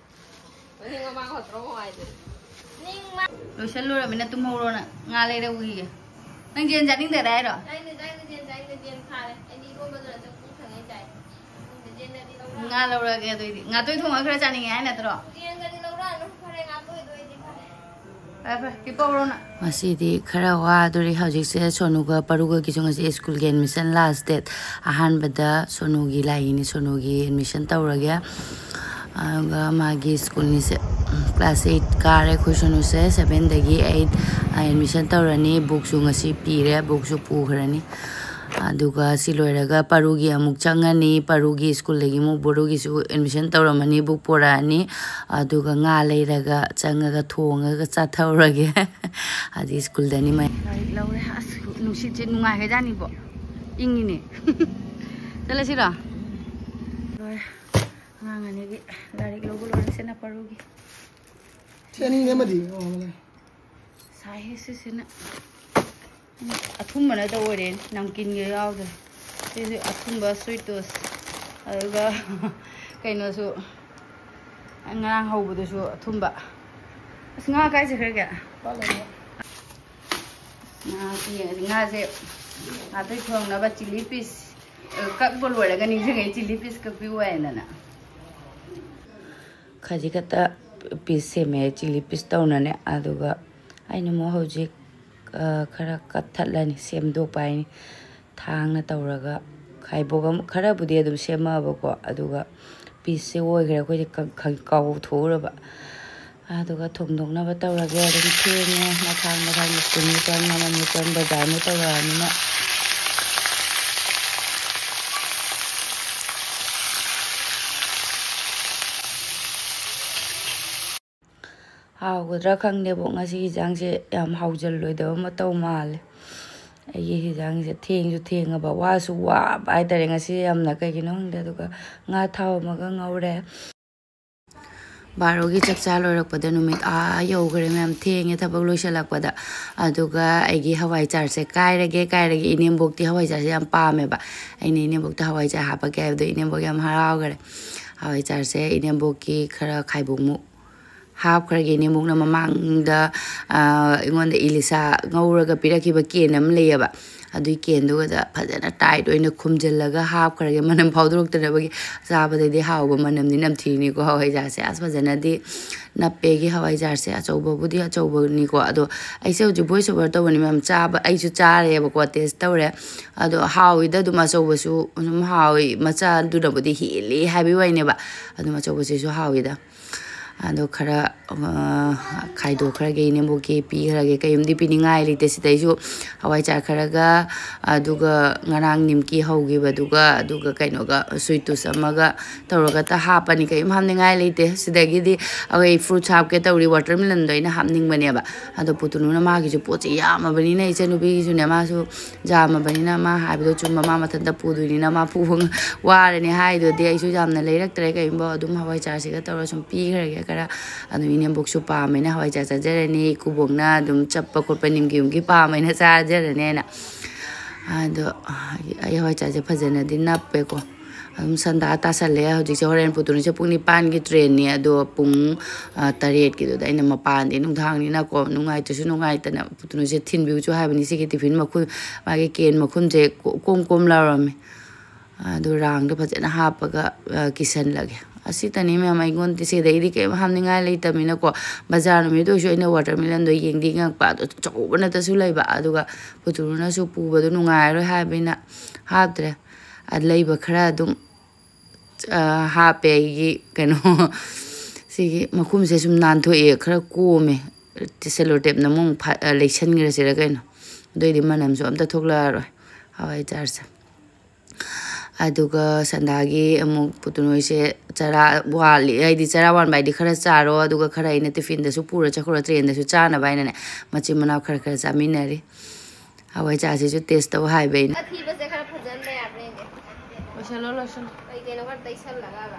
ꯂꯣꯏꯁꯜꯂꯨꯔꯃꯤꯅ ꯇꯨꯝꯍꯧꯔꯣ ꯅꯪ꯫ ꯉꯥ ꯂꯩꯔꯛꯎꯈꯤꯒꯦ꯫ ꯅꯪ ꯖꯦꯟ ꯆꯥꯅꯤꯡꯗꯔꯦ ꯍꯥꯏꯔꯣ? ꯆꯥꯅꯤꯡꯗꯦ, ꯆꯥꯅꯤꯡꯗꯦ, ꯖꯦꯟ ꯆꯥꯅꯤꯡꯗꯦ, ꯖꯦꯟ ꯐꯥꯔꯦ꯫ ꯑꯩꯗꯤ ꯏꯔꯣꯟꯕꯗꯨꯅ ꯆꯥꯛ ꯄꯨꯛ ꯊꯟꯒꯩ ꯆꯥꯏ꯫ ꯖꯦꯟꯗꯗꯤ ꯂꯧꯔꯛꯑꯅꯨ꯫ ꯉꯥ ꯂꯧꯔꯛꯑꯒꯦ ꯑꯗꯨꯏꯗꯤ꯫ ꯉꯥꯇꯣꯏ ꯊꯣꯡꯉꯒ ꯈꯔ ꯆꯥꯅꯤꯡꯉꯦ ꯍꯥꯏ ꯅꯠꯇ꯭ꯔꯣ? ꯖꯦꯟꯗꯗꯤ ꯂꯧꯔꯛꯑꯅꯨ꯫ ꯐꯔꯦ, ꯉꯥꯇꯣꯏꯗꯣ ꯑꯣꯏꯗꯤ ꯐꯔꯦ꯫ ꯐꯔꯦ, ꯐꯔꯦ, ꯀꯦꯛ ꯀꯧꯔꯣ ꯅꯪ꯫ ꯉꯁꯤꯗꯤ ꯈꯔ ꯋꯥꯗꯣꯔꯤ꯫ ꯍꯧꯖꯤꯛꯁꯦ ꯁꯣꯅꯨꯒ ꯄꯔꯨꯒꯒꯤꯁꯨ ꯉꯁꯤ ꯁ꯭ꯀꯨꯜꯒꯤ admission last date꯫ ꯑꯍꯥꯟꯕꯗ ꯁꯣꯅꯨꯒꯤ ꯂꯥꯛꯏꯅꯤ, ꯁꯣꯅꯨꯒꯤ admission ꯇꯧꯔꯒꯦ꯫ ꯑꯗꯨꯒ ꯃꯥꯒꯤ ꯁ꯭ꯀꯨꯜꯅꯤꯁꯦ, class eight ꯀꯥꯔꯦ ꯑꯩꯈꯣꯏ ꯁꯣꯅꯨꯁꯦ, seven ꯗꯒꯤ eight admission ꯇꯧꯔꯅꯤ꯫ Book ꯁꯨ ꯉꯁꯤ ꯄꯤꯔꯦ, book ꯁꯨ ꯄꯨꯈ꯭ꯔꯅꯤ꯫ ꯑꯗꯨꯒ ꯁꯤ ꯂꯣꯏꯔꯒ ꯄꯔꯨꯒꯤ ꯑꯃꯨꯛ ꯆꯪꯉꯅꯤ, ꯄꯔꯨꯒꯤ ꯁ꯭ꯀꯨꯜꯗꯒꯤ ꯑꯃꯨꯛ ꯄꯔꯨꯒꯤꯁꯨ admission ꯇꯧꯔꯝꯃꯅꯤ, book ꯄꯨꯔꯛꯑꯅꯤ꯫ ꯑꯗꯨꯒ ꯉꯥ ꯂꯩꯔꯒ ꯆꯪꯉꯒ ꯊꯣꯡꯉꯒ ꯆꯥꯊꯧꯔꯒꯦ꯫ ꯑꯗꯩ ꯁ꯭ꯀꯨꯜꯗꯅꯤ ꯃꯌꯥꯝ꯫ ꯂꯥꯏꯔꯤꯛ ꯂꯧꯔꯦ꯫ ꯑꯁ, ꯅꯨꯡꯁꯤꯠꯁꯦ ꯅꯨꯡꯉꯥꯏꯈ꯭ꯔꯖꯥꯠꯅꯤꯕꯣ꯫ ꯏꯪꯉꯤꯅꯦ꯫ ꯆꯠꯂꯁꯤꯔꯣ? ꯂꯣꯏꯔꯦ꯫ ꯑꯉꯥꯡ ꯑꯅꯤꯒꯤ ꯂꯥꯏꯔꯤꯛ ꯂꯧꯕ ꯂꯣꯏꯔꯦ꯫ ꯁꯤꯅ ꯄꯔꯨꯒꯤ꯫ ꯁꯤ ꯑꯅꯤꯅꯦ ꯑꯃꯗꯤ? ꯑꯣ, ꯑꯃꯅꯦ꯫ ꯁꯥꯏꯍꯦ ꯁꯤꯁꯤꯅ꯫ ꯑꯊꯨꯝꯕ ꯅꯠꯇ ꯑꯣꯏꯔꯦ, ꯅꯝꯀꯤꯟꯒ ꯌꯥꯎꯗ꯭ꯔꯦ꯫ ꯁꯤꯁꯨ ꯑꯊꯨꯝꯕ, sweet toast꯫ ꯑꯗꯨꯒ ꯀꯩꯅꯣꯁꯨ, ꯉꯔꯥꯡ ꯍꯧꯕꯗꯨꯁꯨ ꯑꯊꯨꯝꯕ꯫ ꯑꯁ, ꯉꯥ ꯀꯥꯏ ꯆꯠꯈ꯭ꯔꯒꯦ? ꯉꯥꯁꯦ ꯌꯦꯡꯉꯁꯤ꯫ ꯉꯥꯁꯦ ꯉꯥꯇꯣꯏ ꯊꯣꯡꯅꯕ chilli piece, ꯑ, ꯀꯛꯄ ꯂꯣꯏꯔꯒ ꯅꯤꯡꯁꯤꯡꯉꯛꯑꯦ, chilli piece ꯀꯛꯄꯤꯌꯨ ꯍꯥꯏꯗꯅ꯫ ꯈꯖꯤꯛ ꯈꯛꯇ ꯄꯤꯁ ꯁꯦꯝꯃꯦ, ꯆꯤꯂꯤ ꯄꯤꯁ ꯇꯧꯅꯅꯦ꯫ ꯑꯗꯨꯒ ꯑꯩꯅ ꯑꯃꯨꯛ ꯍꯧꯖꯤꯛ, ꯑ, ꯈꯔ ꯀꯠꯊꯠꯂꯅꯤ, ꯁꯦꯝꯗꯣꯛꯄ ꯍꯥꯏꯅꯤ꯫ ꯊꯥꯡꯅ ꯇꯧꯔꯒ ꯈꯥꯏꯕꯣꯛ ꯑꯃ, ꯈꯔꯕꯨꯗꯤ ꯑꯗꯨꯝ ꯁꯦꯝꯃꯛꯑꯕꯀꯣ, ꯑꯗꯨꯒ ꯄꯤꯁꯁꯦ ꯑꯣꯏꯈ꯭ꯔꯦ꯫ ꯑꯩꯈꯣꯏꯗꯤ ꯀ-, ꯈ-, ꯀꯥꯎꯊꯣꯛꯎꯔꯕ꯫ ꯑꯗꯨꯒ ꯊꯣꯡꯗꯣꯛꯅꯕ ꯇꯧꯔꯒꯦ꯫ ꯑꯗꯨꯝ ꯊꯦꯡꯉꯦ, ꯃꯊꯥꯡ ꯃꯊꯥꯡ ꯁ꯭ꯀꯨꯜꯃꯨꯛ ꯆꯪ, ꯑꯃꯃꯨꯛ ꯆꯪ, ꯕꯖꯥꯔꯃꯨꯛ ꯇꯧꯔꯛꯑꯕꯅꯤꯅ꯫ ꯍꯥꯎꯒꯗ꯭ꯔꯥ ꯈꯪꯗꯦꯕꯣ, ꯉꯁꯤ ꯍꯤꯟꯖꯥꯡꯁꯦ ꯌꯥꯝ ꯍꯥꯎꯖꯜꯂꯣꯏꯗꯕ ꯃꯇꯧ ꯃꯥꯜꯂꯦ꯫ ꯑꯩꯒꯤ ꯍꯤꯟꯖꯥꯡꯁꯦ ꯊꯦꯡꯁꯨ ꯊꯦꯡꯉꯕ, ꯋꯥꯁꯨ ꯋꯥꯕ ꯍꯥꯏꯇꯥꯔꯦ ꯉꯁꯤ ꯌꯥꯝꯅ, ꯀꯩꯒꯤꯅꯣ ꯈꯪꯗꯦ꯫ ꯑꯗꯨꯒ ꯉꯥ ꯊꯥꯎ ꯑꯃꯒ ꯉꯧꯔꯦ꯫ ꯕꯥꯔꯣꯒꯤ ꯆꯥꯛ ꯆꯥ ꯂꯣꯏꯔꯛꯄꯗ ꯅꯨꯃꯤꯠ ꯑꯥ ꯌꯧꯈ꯭ꯔꯦ ꯃꯌꯥꯝ, ꯊꯦꯡꯉꯦ ꯊꯕꯛ ꯂꯣꯏꯁꯤꯜꯂꯛꯄꯗ꯫ ꯑꯗꯨꯒ ꯑꯩꯒꯤ ꯍꯋꯥꯏ ꯆꯥꯔꯁꯦ ꯀꯥꯏꯔꯒꯦ, ꯀꯥꯏꯔꯒꯦ꯫ ꯏꯅꯦꯝꯕꯣꯛꯇꯤ ꯍꯋꯥꯏ ꯆꯥꯔꯁꯦ ꯌꯥꯝ ꯄꯥꯝꯃꯦꯕ꯫ ꯑꯩꯅ ꯏꯅꯦꯝꯕꯣꯛꯇ ꯍꯋꯥꯏ ꯆꯥꯔ ꯍꯥꯞꯄꯛꯀꯦ ꯍꯥꯏꯕꯗꯣ ꯏꯅꯦꯝꯕꯣꯛ ꯌꯥꯝ ꯍꯔꯥꯎꯈ꯭ꯔꯦ꯫ ꯍꯋꯥꯏ ꯆꯥꯔꯁꯦ ꯏꯅꯦꯝꯕꯣꯛꯀꯤ ꯈꯔ ꯈꯥꯏꯕꯣꯛꯃꯨꯛ ꯍꯥꯞꯈ꯭ꯔꯒꯦ꯫ ꯏꯅꯦꯝꯕꯣꯛꯅ ꯃꯃꯥꯡꯗ, ꯑ, ꯑꯩꯉꯣꯟꯗ ꯏꯂꯤꯁꯥ ꯉꯧꯔꯒ ꯄꯤꯔꯛꯈꯤꯕ ꯀꯦꯟ ꯑꯃ ꯂꯩꯌꯦꯕ꯫ ꯑꯗꯨꯏ ꯀꯦꯟꯗꯨꯒꯗ ꯐꯖꯅ ꯇꯥꯏꯠ ꯑꯣꯏꯅ ꯈꯨꯝꯖꯤꯜꯂꯒ ꯍꯥꯞꯈ꯭ꯔꯒꯦ, ꯃꯅꯝ ꯐꯥꯎꯗꯣꯔꯛꯇꯅꯕꯒꯤ꯫ ꯆꯥꯕꯗꯗꯤ ꯍꯥꯎꯕ ꯃꯅꯝꯗꯤ ꯅꯝꯊꯤꯅꯤꯀꯣ ꯍꯋꯥꯏꯖꯥꯔꯁꯦ꯫ ꯑꯁ, ꯐꯖꯅꯗꯤ ꯅꯞꯄꯦꯒꯤ ꯍꯋꯥꯏꯖꯥꯔꯁꯦ꯫ ꯑꯆꯧꯕꯕꯨꯗꯤ ꯑꯆꯧꯕꯅꯤꯀꯣ, ꯑꯗꯣ ꯑꯩꯁꯦ ꯍꯧꯖꯤꯛ ꯚꯣꯏꯁ ꯑꯣꯚꯔ ꯇꯧꯕꯅꯤ ꯃꯌꯥꯝ꯫ ꯆꯥꯕ, ꯑꯩꯁꯨ ꯆꯥꯔꯦꯕꯀꯣ, ꯇꯦꯁ ꯇꯧꯔꯦ꯫ ꯑꯗꯣ ꯍꯥꯎꯋꯤꯗ ꯑꯗꯨꯝ, ꯑꯆꯧꯕꯁꯨ ꯑꯗꯨꯝ ꯍꯥꯎꯋꯤ, ꯃꯆꯥꯗꯨꯅꯕꯨꯗꯤ ꯍꯦꯜꯂꯤ ꯍꯥꯏꯕꯒꯤ ꯋꯥꯅꯦꯕ꯫ ꯑꯗꯨꯝ ꯑꯆꯧꯕꯁꯤꯁꯨ ꯍꯥꯎꯋꯤꯗ꯫ ꯑꯗꯣ ꯈꯔ, ꯑ, ꯈꯥꯏꯗꯣꯛꯈ꯭ꯔꯒꯦ, ꯏꯅꯦꯝꯕꯣꯛꯀꯤ ꯄꯤꯈ꯭ꯔꯒꯦ꯫ ꯀꯩꯝꯗꯤ ꯄꯤꯅꯤꯡꯉꯥꯏ ꯂꯩꯇꯦ꯫ ꯁꯤꯗꯩꯁꯨ ꯍꯋꯥꯏꯖꯥꯔ ꯈꯔꯒ, ꯑꯗꯨꯒ ꯉꯔꯥꯡ ꯅꯤꯝꯀꯤ ꯍꯧꯈꯤꯕꯗꯨꯒ, ꯑꯗꯨꯒ ꯀꯩꯅꯣꯒ, ꯁ꯭ꯋꯤꯠ ꯇꯨꯁ ꯑꯃꯒ ꯇꯧꯔꯒ ꯇ ꯍꯥꯞꯄꯅꯤ꯫ ꯀꯩꯝ ꯍꯥꯞꯅꯤꯡꯉꯥꯏ ꯂꯩꯇꯦ꯫ ꯁꯤꯗꯒꯤꯗꯤ ꯑꯩꯈꯣꯏ ꯐ꯭ꯔꯨꯠꯁ ꯍꯥꯞꯀꯦ ꯇꯧꯔꯤ, ꯋꯥꯇꯔꯃꯦꯂꯟꯗꯣ ꯑꯩꯅ ꯍꯥꯞꯅꯤꯡꯕꯅꯦꯕ꯫ ꯑꯗꯣ ꯄꯨꯇꯨꯅꯨꯅ ꯃꯥꯒꯤꯁꯨ ꯄꯣꯠꯁꯦ ꯌꯥꯝꯃꯕꯅꯤꯅ, ꯏꯆꯟꯅꯨꯄꯤꯒꯤꯁꯨꯅꯦ, ꯃꯥꯁꯨ ꯌꯥꯝꯃꯕꯅꯤꯅ ꯃꯥ ꯍꯥꯏꯕꯗꯣ ꯆꯨꯝꯕ, ꯃꯥ ꯃꯊꯟꯇ ꯄꯨꯗꯣꯏꯅꯤꯅ ꯃꯥ ꯄꯨꯕ ꯉ-, ꯋꯥꯔꯅꯤ ꯍꯥꯏꯗꯨꯗꯤ ꯑꯩꯁꯨ ꯌꯥꯝꯅ ꯂꯩꯔꯛꯇ꯭ꯔꯦ꯫ ꯀꯩꯒꯨꯝꯕ ꯑꯗꯨꯝ ꯍꯋꯥꯏ ꯆꯥꯔꯁꯤꯒ ꯇꯧꯔ ꯁꯨꯝ ꯄꯤꯈ꯭ꯔꯒꯦ ꯈꯔ꯫ ꯑꯗꯨꯝ ꯏꯅꯦꯝꯕꯣꯛꯁꯨ ꯄꯥꯝꯃꯦꯅ ꯍꯋꯥꯏ ꯆꯥꯔ ꯆꯥꯖꯔꯅꯤ, ꯏꯀꯨꯕꯣꯛꯅ ꯑꯗꯨꯝ ꯆꯞꯄ ꯈꯣꯠꯄ ꯅꯤꯝꯒꯤ ꯅꯨꯡꯒꯤ ꯄꯥꯝꯃꯦꯅ ꯆꯥꯖꯔꯅꯤ ꯍꯥꯏꯅ꯫ ꯑꯗꯣ ꯑꯩ ꯍꯋꯥꯏ ꯆꯥꯔꯁꯦ ꯐꯖꯅꯗꯤ ꯅꯞꯄꯦꯀꯣ꯫ ꯑꯗꯨꯝ ꯁꯟꯗꯥ ꯇꯥꯁꯜꯂꯦ ꯍꯧꯖꯤꯛꯁꯦ꯫ ꯍꯣꯔꯦꯟ ꯄꯨꯇꯨꯅꯨꯁꯦ ꯄꯨꯡ ꯅꯤꯄꯥꯟꯒꯤ ꯇ꯭ꯔꯦꯟꯅꯤ, ꯑꯗꯣ ꯄꯨꯡ, ꯑ, ꯇꯔꯦꯠꯀꯤꯗꯨꯗ ꯑꯩꯅ ꯃꯄꯥꯟꯗꯤ ꯅꯨꯡꯗꯥꯡꯅꯤꯅꯀꯣ ꯅꯨꯡꯉꯥꯏꯇ꯭ꯔꯁꯨ ꯅꯨꯡꯉꯥꯏꯇꯅ ꯄꯨꯇꯨꯅꯨꯁꯦ ꯊꯤꯟꯕꯤꯌꯨꯁꯨ ꯍꯥꯏꯕꯅꯤ꯫ ꯁꯤꯒꯤ ꯇꯤꯐꯤꯟ ꯃꯈꯨꯝ, ꯃꯥꯒꯤ ꯀꯦꯟ ꯃꯈꯨꯝꯁꯦ ꯀꯣ-, ꯀꯣꯝ ꯀꯣꯝ ꯂꯥꯎꯔꯝꯃꯦ꯫ ꯑꯗꯨ ꯔꯥꯡꯗꯣ ꯐꯖꯅ ꯍꯥꯞꯄꯒ, ꯑ, ꯀꯤꯁꯜꯂꯒꯦ꯫ ꯑꯁꯤꯇꯅꯤ ꯃꯌꯥꯝ ꯑꯩꯉꯣꯟꯗ꯫ ꯁꯤꯗꯩꯗꯤ ꯀꯩꯝ ꯍꯥꯞꯅꯤꯡꯉꯥꯏ ꯂꯩꯇꯕꯅꯤꯅꯀꯣ, ꯕꯖꯥꯔ ꯅꯨꯃꯤꯠꯇ ꯑꯣꯏꯁꯨ ꯑꯩꯅ ꯋꯥꯇꯔꯃꯦꯂꯟꯗꯣ ꯌꯦꯡꯗꯤ ꯌꯦꯡꯉꯛꯄ, ꯑꯗꯣ ꯑꯆꯧꯕ ꯅꯠꯇꯁꯨ ꯂꯩꯕ, ꯑꯗꯨꯒ ꯄꯨꯇꯨꯅꯁꯨ ꯄꯨꯕꯗꯣ ꯅꯨꯡꯉꯥꯏꯔꯣꯏ ꯍꯥꯏꯕꯅꯤꯅ ꯍꯥꯞꯇ꯭ꯔꯦ꯫ ꯑ, ꯂꯩꯕ ꯈꯔ ꯑꯗꯨꯝ, ꯑ, ꯍꯥꯞꯄꯦ꯫ ꯑꯩꯒꯤ ꯀꯩꯅꯣ, ꯁꯤꯒꯤ ꯃꯈꯨꯝꯁꯦ ꯁꯨꯝ ꯅꯥꯟꯊꯣꯛꯑꯦ, ꯈꯔ ꯀꯣꯝꯃꯦ꯫ ꯁꯦꯂꯣ ꯇꯦꯞꯅ ꯑꯃꯨꯛ ꯐ-, ꯑ, ꯂꯩꯁꯟꯈ꯭ꯔꯁꯤꯔ ꯀꯩꯅꯣ, ꯑꯗꯨꯑꯣꯏꯗꯤ ꯃꯅꯝꯁꯨ ꯑꯝꯇ ꯊꯣꯛꯂꯛꯑꯔꯣꯏ ꯍꯋꯥꯏꯖꯥꯔꯁꯦ꯫ ꯑꯗꯨꯒ ꯁꯟꯗꯥꯒꯤ ꯑꯃꯨꯛ ꯄꯨꯇꯨꯅꯣꯏꯁꯦ ꯆꯔꯥ ꯋꯥꯠꯂꯤ, ꯍꯥꯏꯗꯤ ꯆꯔꯥ ꯋꯥꯟꯕ ꯍꯥꯏꯗꯤ ꯈꯔ ꯆꯥꯔꯣ, ꯑꯗꯨꯒ ꯈꯔ ꯑꯩꯅ ꯇꯤꯐꯤꯟꯗꯁꯨ ꯄꯨꯔ ꯆꯠꯈ꯭ꯔꯣ, ꯇ꯭ꯔꯦꯟꯗꯁꯨ ꯆꯥꯅꯕ ꯍꯥꯏꯅꯅꯦ, ꯃꯆꯤꯟ ꯃꯅꯥꯎ ꯈꯔ ꯈꯔ ꯆꯥꯃꯤꯟꯅꯔꯤ꯫ ꯍꯋꯥꯏꯖꯥꯔꯁꯤꯁꯨ ꯇꯦꯁ ꯇꯧ ꯍꯥꯏꯕ ꯑꯩꯅ꯫ ꯑꯊꯤꯕꯁꯦ ꯈꯔ ꯐꯖꯍꯟꯕ ꯌꯥꯕ꯭ꯔꯥ ꯌꯦꯡꯒꯦ꯫ ꯂꯣꯏꯁꯜꯂꯣ, ꯂꯣꯏꯁꯜꯂꯣ꯫ ꯀꯩ ꯀꯩꯅꯣ ꯈꯔ ꯇꯩꯁꯜꯂꯒꯕ꯫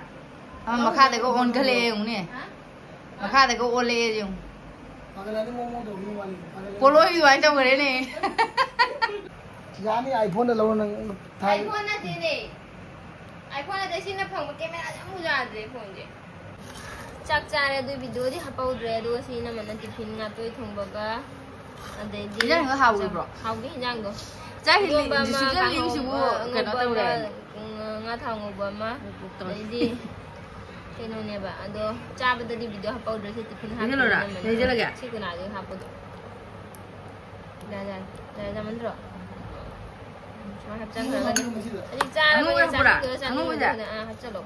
ꯑꯥ, ꯃꯈꯥꯗꯒ ꯑꯣꯟꯈꯠꯂꯛꯑꯦ ꯌꯦꯡꯉꯨꯅꯦ꯫ ꯍꯥ? ꯃꯈꯥꯗꯒ ꯑꯣꯜꯂꯛꯑꯦ ꯌꯦꯡꯉꯨ꯫ ꯄꯣꯠꯂꯣꯏ ꯑꯗꯨꯃꯥꯏꯅ ꯇꯧꯈ꯭ꯔꯦꯅꯦ꯫ ꯌꯥꯅꯤ, iPhone ꯂꯧꯔꯣ ꯅꯪ꯫ ꯊꯥꯏ꯫ iPhone ꯅꯠꯇꯦꯅꯦ꯫ iPhone ꯅꯠꯇꯦ, ꯁꯤꯅ ꯐꯪꯕ camera ꯁꯦ ꯑꯃꯨꯛ ꯌꯥꯗ꯭ꯔꯦ phoneꯁꯦ꯫ ꯆꯥꯛ ꯆꯥꯔꯦ, ꯑꯗꯨ videoꯗꯤ ꯍꯥꯞꯄꯧꯗ꯭ꯔꯦ꯫ ꯑꯗꯨꯒ ꯁꯤ ꯏꯅꯝꯃꯅ tiffin ꯉꯥꯇꯣꯏ ꯊꯣꯡꯕꯒ, ꯑꯗꯩꯗꯤ ꯏꯟꯖꯥꯡꯗꯣ ꯍꯥꯎꯔꯤꯕ꯭ꯔꯣ? ꯍꯥꯎꯗꯦ ꯏꯟꯖꯥꯡꯗꯣ꯫ ꯆꯥꯛ ꯍꯦꯟꯖꯥꯡ ꯏꯔꯣꯝꯕ ꯑꯃ, ꯖꯤꯁꯨ ꯆꯥꯛ ꯀꯥꯡꯍꯧ ꯌꯦꯡꯁꯤꯕꯨ ꯑꯃ, ꯀꯩꯅꯣ ꯑꯉꯧꯕ ꯇꯧꯔꯦ꯫ ꯑꯃ, ꯎꯝ, ꯉꯥ ꯊꯥꯎ ꯉꯧꯕ ꯑꯃ, ꯄꯣꯛ ꯇꯧꯔꯦ꯫ ꯑꯗꯩꯗꯤ ꯀꯩꯅꯣꯅꯦꯕ, ꯑꯗꯣ ꯆꯥꯕꯗꯗꯤ video ꯍꯥꯞꯄꯧꯗ꯭ꯔꯦ꯫ ꯁꯤ tiffin ꯍꯥꯞꯄꯤꯅꯦ ꯂꯩꯁꯜꯂꯣꯔꯥ? ꯏꯅꯝꯃꯅ꯫ ꯂꯩꯁꯜꯂꯒꯦ? ꯁꯤ ꯀꯅꯥꯒꯤꯅꯣ ꯍꯥꯞꯄꯗꯣ? ꯌꯥꯔꯦ, ꯌꯥꯔꯦ꯫ ꯌꯥꯔꯦ, ꯌꯥꯝꯃꯟꯗ꯭ꯔꯣ? ꯎꯝ, ꯁꯨꯃꯥꯏꯅ ꯍꯥꯞꯆꯟꯈ꯭ꯔꯒ ꯑꯗꯨꯝ ꯍꯧꯖꯤꯛ ꯆꯥꯔꯕꯅꯤꯅ ꯑꯉꯧꯕ ꯍꯥꯞꯄꯨꯔꯥ? ꯆꯥꯅꯤꯡꯗꯣꯏꯔ ꯑꯉꯧꯕꯁꯦ? ꯆꯥꯅꯤꯡꯉꯣꯏꯗꯣꯏꯔ? ꯑꯥ, ꯍꯥꯞꯆꯜꯂꯣ꯫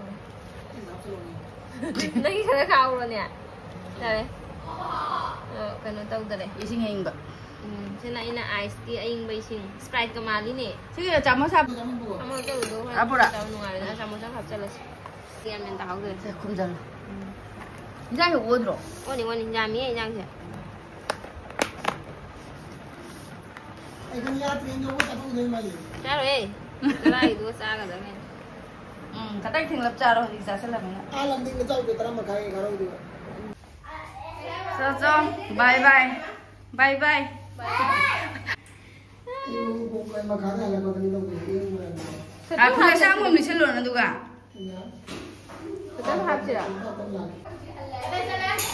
ꯅꯪꯒꯤ ꯈꯔ ꯈꯥꯛꯍꯧꯔꯣꯅꯦ꯫ ꯌꯥꯔꯦ꯫ ꯑ, ꯀꯩꯅꯣ ꯇꯧꯗꯔꯦ꯫ ꯏꯁꯤꯡ ꯑꯏꯪꯕ꯫ ꯎꯝ, ꯁꯤꯅ ꯑꯩꯅ iceꯀꯤ ꯑꯏꯪꯕ ꯏꯁꯤꯡ, Spriteꯀ ꯃꯥꯜꯂꯤꯅꯦ꯫ ꯁꯤꯒꯤ ꯆꯥꯃꯁ ꯍꯥꯞ-, ꯑꯃ ꯇꯧꯕꯗꯣ ꯍꯣꯏ ꯍꯥꯞꯄꯨꯔꯥ? ꯆꯥꯕ ꯅꯨꯡꯉꯥꯏꯔꯣꯏꯗ, ꯆꯥꯃꯁ ꯑꯃ ꯍꯥꯞꯆꯜꯂꯁꯤ꯫ ꯒ꯭ꯌꯥꯟ ꯃꯦꯟ ꯇꯥꯍꯧꯗ꯭ꯔꯦ꯫ ꯁꯦ, ꯈꯨꯝꯖꯜꯂꯣ꯫ ꯎꯝ꯫ ꯏꯟꯖꯥꯡꯁꯦ ꯑꯣꯗ꯭ꯔꯣ? ꯑꯣꯅꯤ, ꯑꯣꯅꯤ, ꯌꯥꯝꯃꯤꯍꯦ ꯏꯟꯖꯥꯡꯁꯦ꯫ ꯆꯥꯔꯣꯏꯍꯦ꯫ ꯆꯔꯥꯒꯤꯗꯨꯒ ꯆꯥꯒꯗꯕꯅꯦ꯫ ꯎꯝ, ꯈꯇꯪ ꯊꯦꯡꯂꯞ ꯆꯥꯔꯣ, ꯍꯧꯖꯤꯛ ꯆꯥꯁꯤꯜꯂꯕꯅꯤꯅ꯫ ꯑꯥ ꯂꯝꯗꯤꯡꯗ ꯆꯥꯎꯗꯦ, ꯇꯔꯥ ꯃꯈꯥꯏ ꯀꯥꯔꯧꯗꯨꯒ꯫ ꯆꯣ, ꯆꯣ, bye bye꯫ Bye bye꯫ ꯄꯨꯡ ꯃꯈꯥꯏꯗ ꯍꯜꯂꯛꯄꯗꯅꯤ ꯂꯧꯗꯣꯏꯁꯦ, ꯏꯪꯕꯅ꯫ ꯑꯥ, ꯐꯨꯔꯤꯠ ꯑꯁꯥꯡꯕ ꯑꯃ ꯂꯤꯠꯁꯜꯂꯣ ꯑꯗꯨꯒ꯫ ꯈꯤꯇꯪ ꯍꯥꯞꯁꯤꯔꯥ?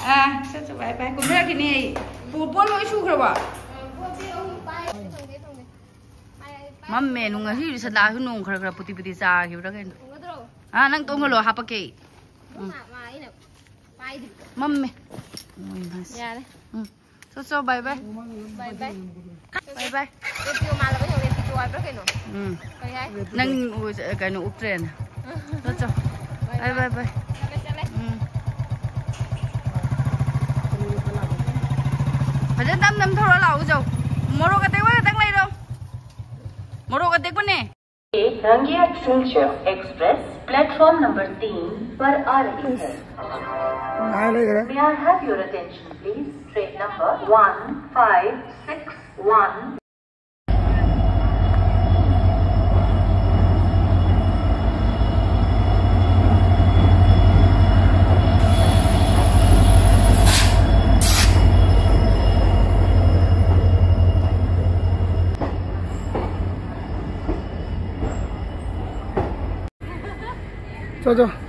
ꯑꯥ, ꯆꯠ, ꯆꯠ, bye bye꯫ ꯀꯨꯝꯊꯔꯛꯈꯤꯅꯤ ꯑꯩ꯫ ꯄꯨ-, ꯄꯣꯠ ꯂꯣꯏ ꯁꯨꯈ꯭ꯔꯕꯣ? ꯃꯝꯃꯦ, ꯅꯨꯡ ꯉꯁꯤꯗꯤ ꯁꯟꯗꯥꯁꯨ ꯅꯣꯡ ꯈꯔ ꯈꯔ ꯄꯨꯇꯤ ꯄꯨꯇꯤ ꯆꯥꯈꯤꯕ꯭ꯔꯥ ꯀꯩꯅꯣ? ꯑꯥ, ꯅꯪ ꯇꯣꯡꯍꯜꯂꯣ, ꯍꯥꯄꯛꯀꯦ ꯑꯩ꯫ ꯎꯝ꯫ ꯃꯥ, ꯃꯥ ꯑꯩꯅ ꯄꯥꯏꯗ꯭ꯔꯤꯕ꯫ ꯃꯝꯃꯦ꯫ ꯌꯥꯔꯦ꯫ ꯎꯝ꯫ ꯆꯣ, ꯆꯣ, bye bye꯫ Bye bye꯫ Bye bye꯫ Radio ꯃꯥꯜꯂꯕ ꯌꯦꯡꯉꯣ, ꯔꯦꯗꯤꯑꯣ ꯍꯥꯏꯕ꯭ꯔꯥ ꯀꯩꯅꯣ? ꯎꯝ꯫ ꯀꯩ ꯍꯥꯏ? ꯅꯪ ꯎ-, ꯀꯩꯅꯣ ꯎꯞꯇ꯭ꯔꯦꯅ꯫ ꯆꯣ, ꯆꯣ꯫ Bye bye bye꯫ ꯆꯠꯂꯦ, ꯆꯠꯂꯦ꯫ ꯎꯝ꯫ ꯐꯖꯅ ꯇꯝ ꯇꯝ ꯊꯧꯔ ꯂꯥꯛꯎ, ꯆꯣ꯫ ꯃꯣꯔꯣꯛ ꯑꯇꯦꯛꯄ ꯈꯛꯇꯪ ꯂꯩꯔꯣ꯫ ꯃꯣꯔꯣꯛ ꯑꯇꯦꯛꯄꯅꯦ꯫ Rangia Silchar express platform number तीन पर आ रही है। May I have your attention, please? Train number one five six one। ꯆꯣ, ꯆꯣ꯫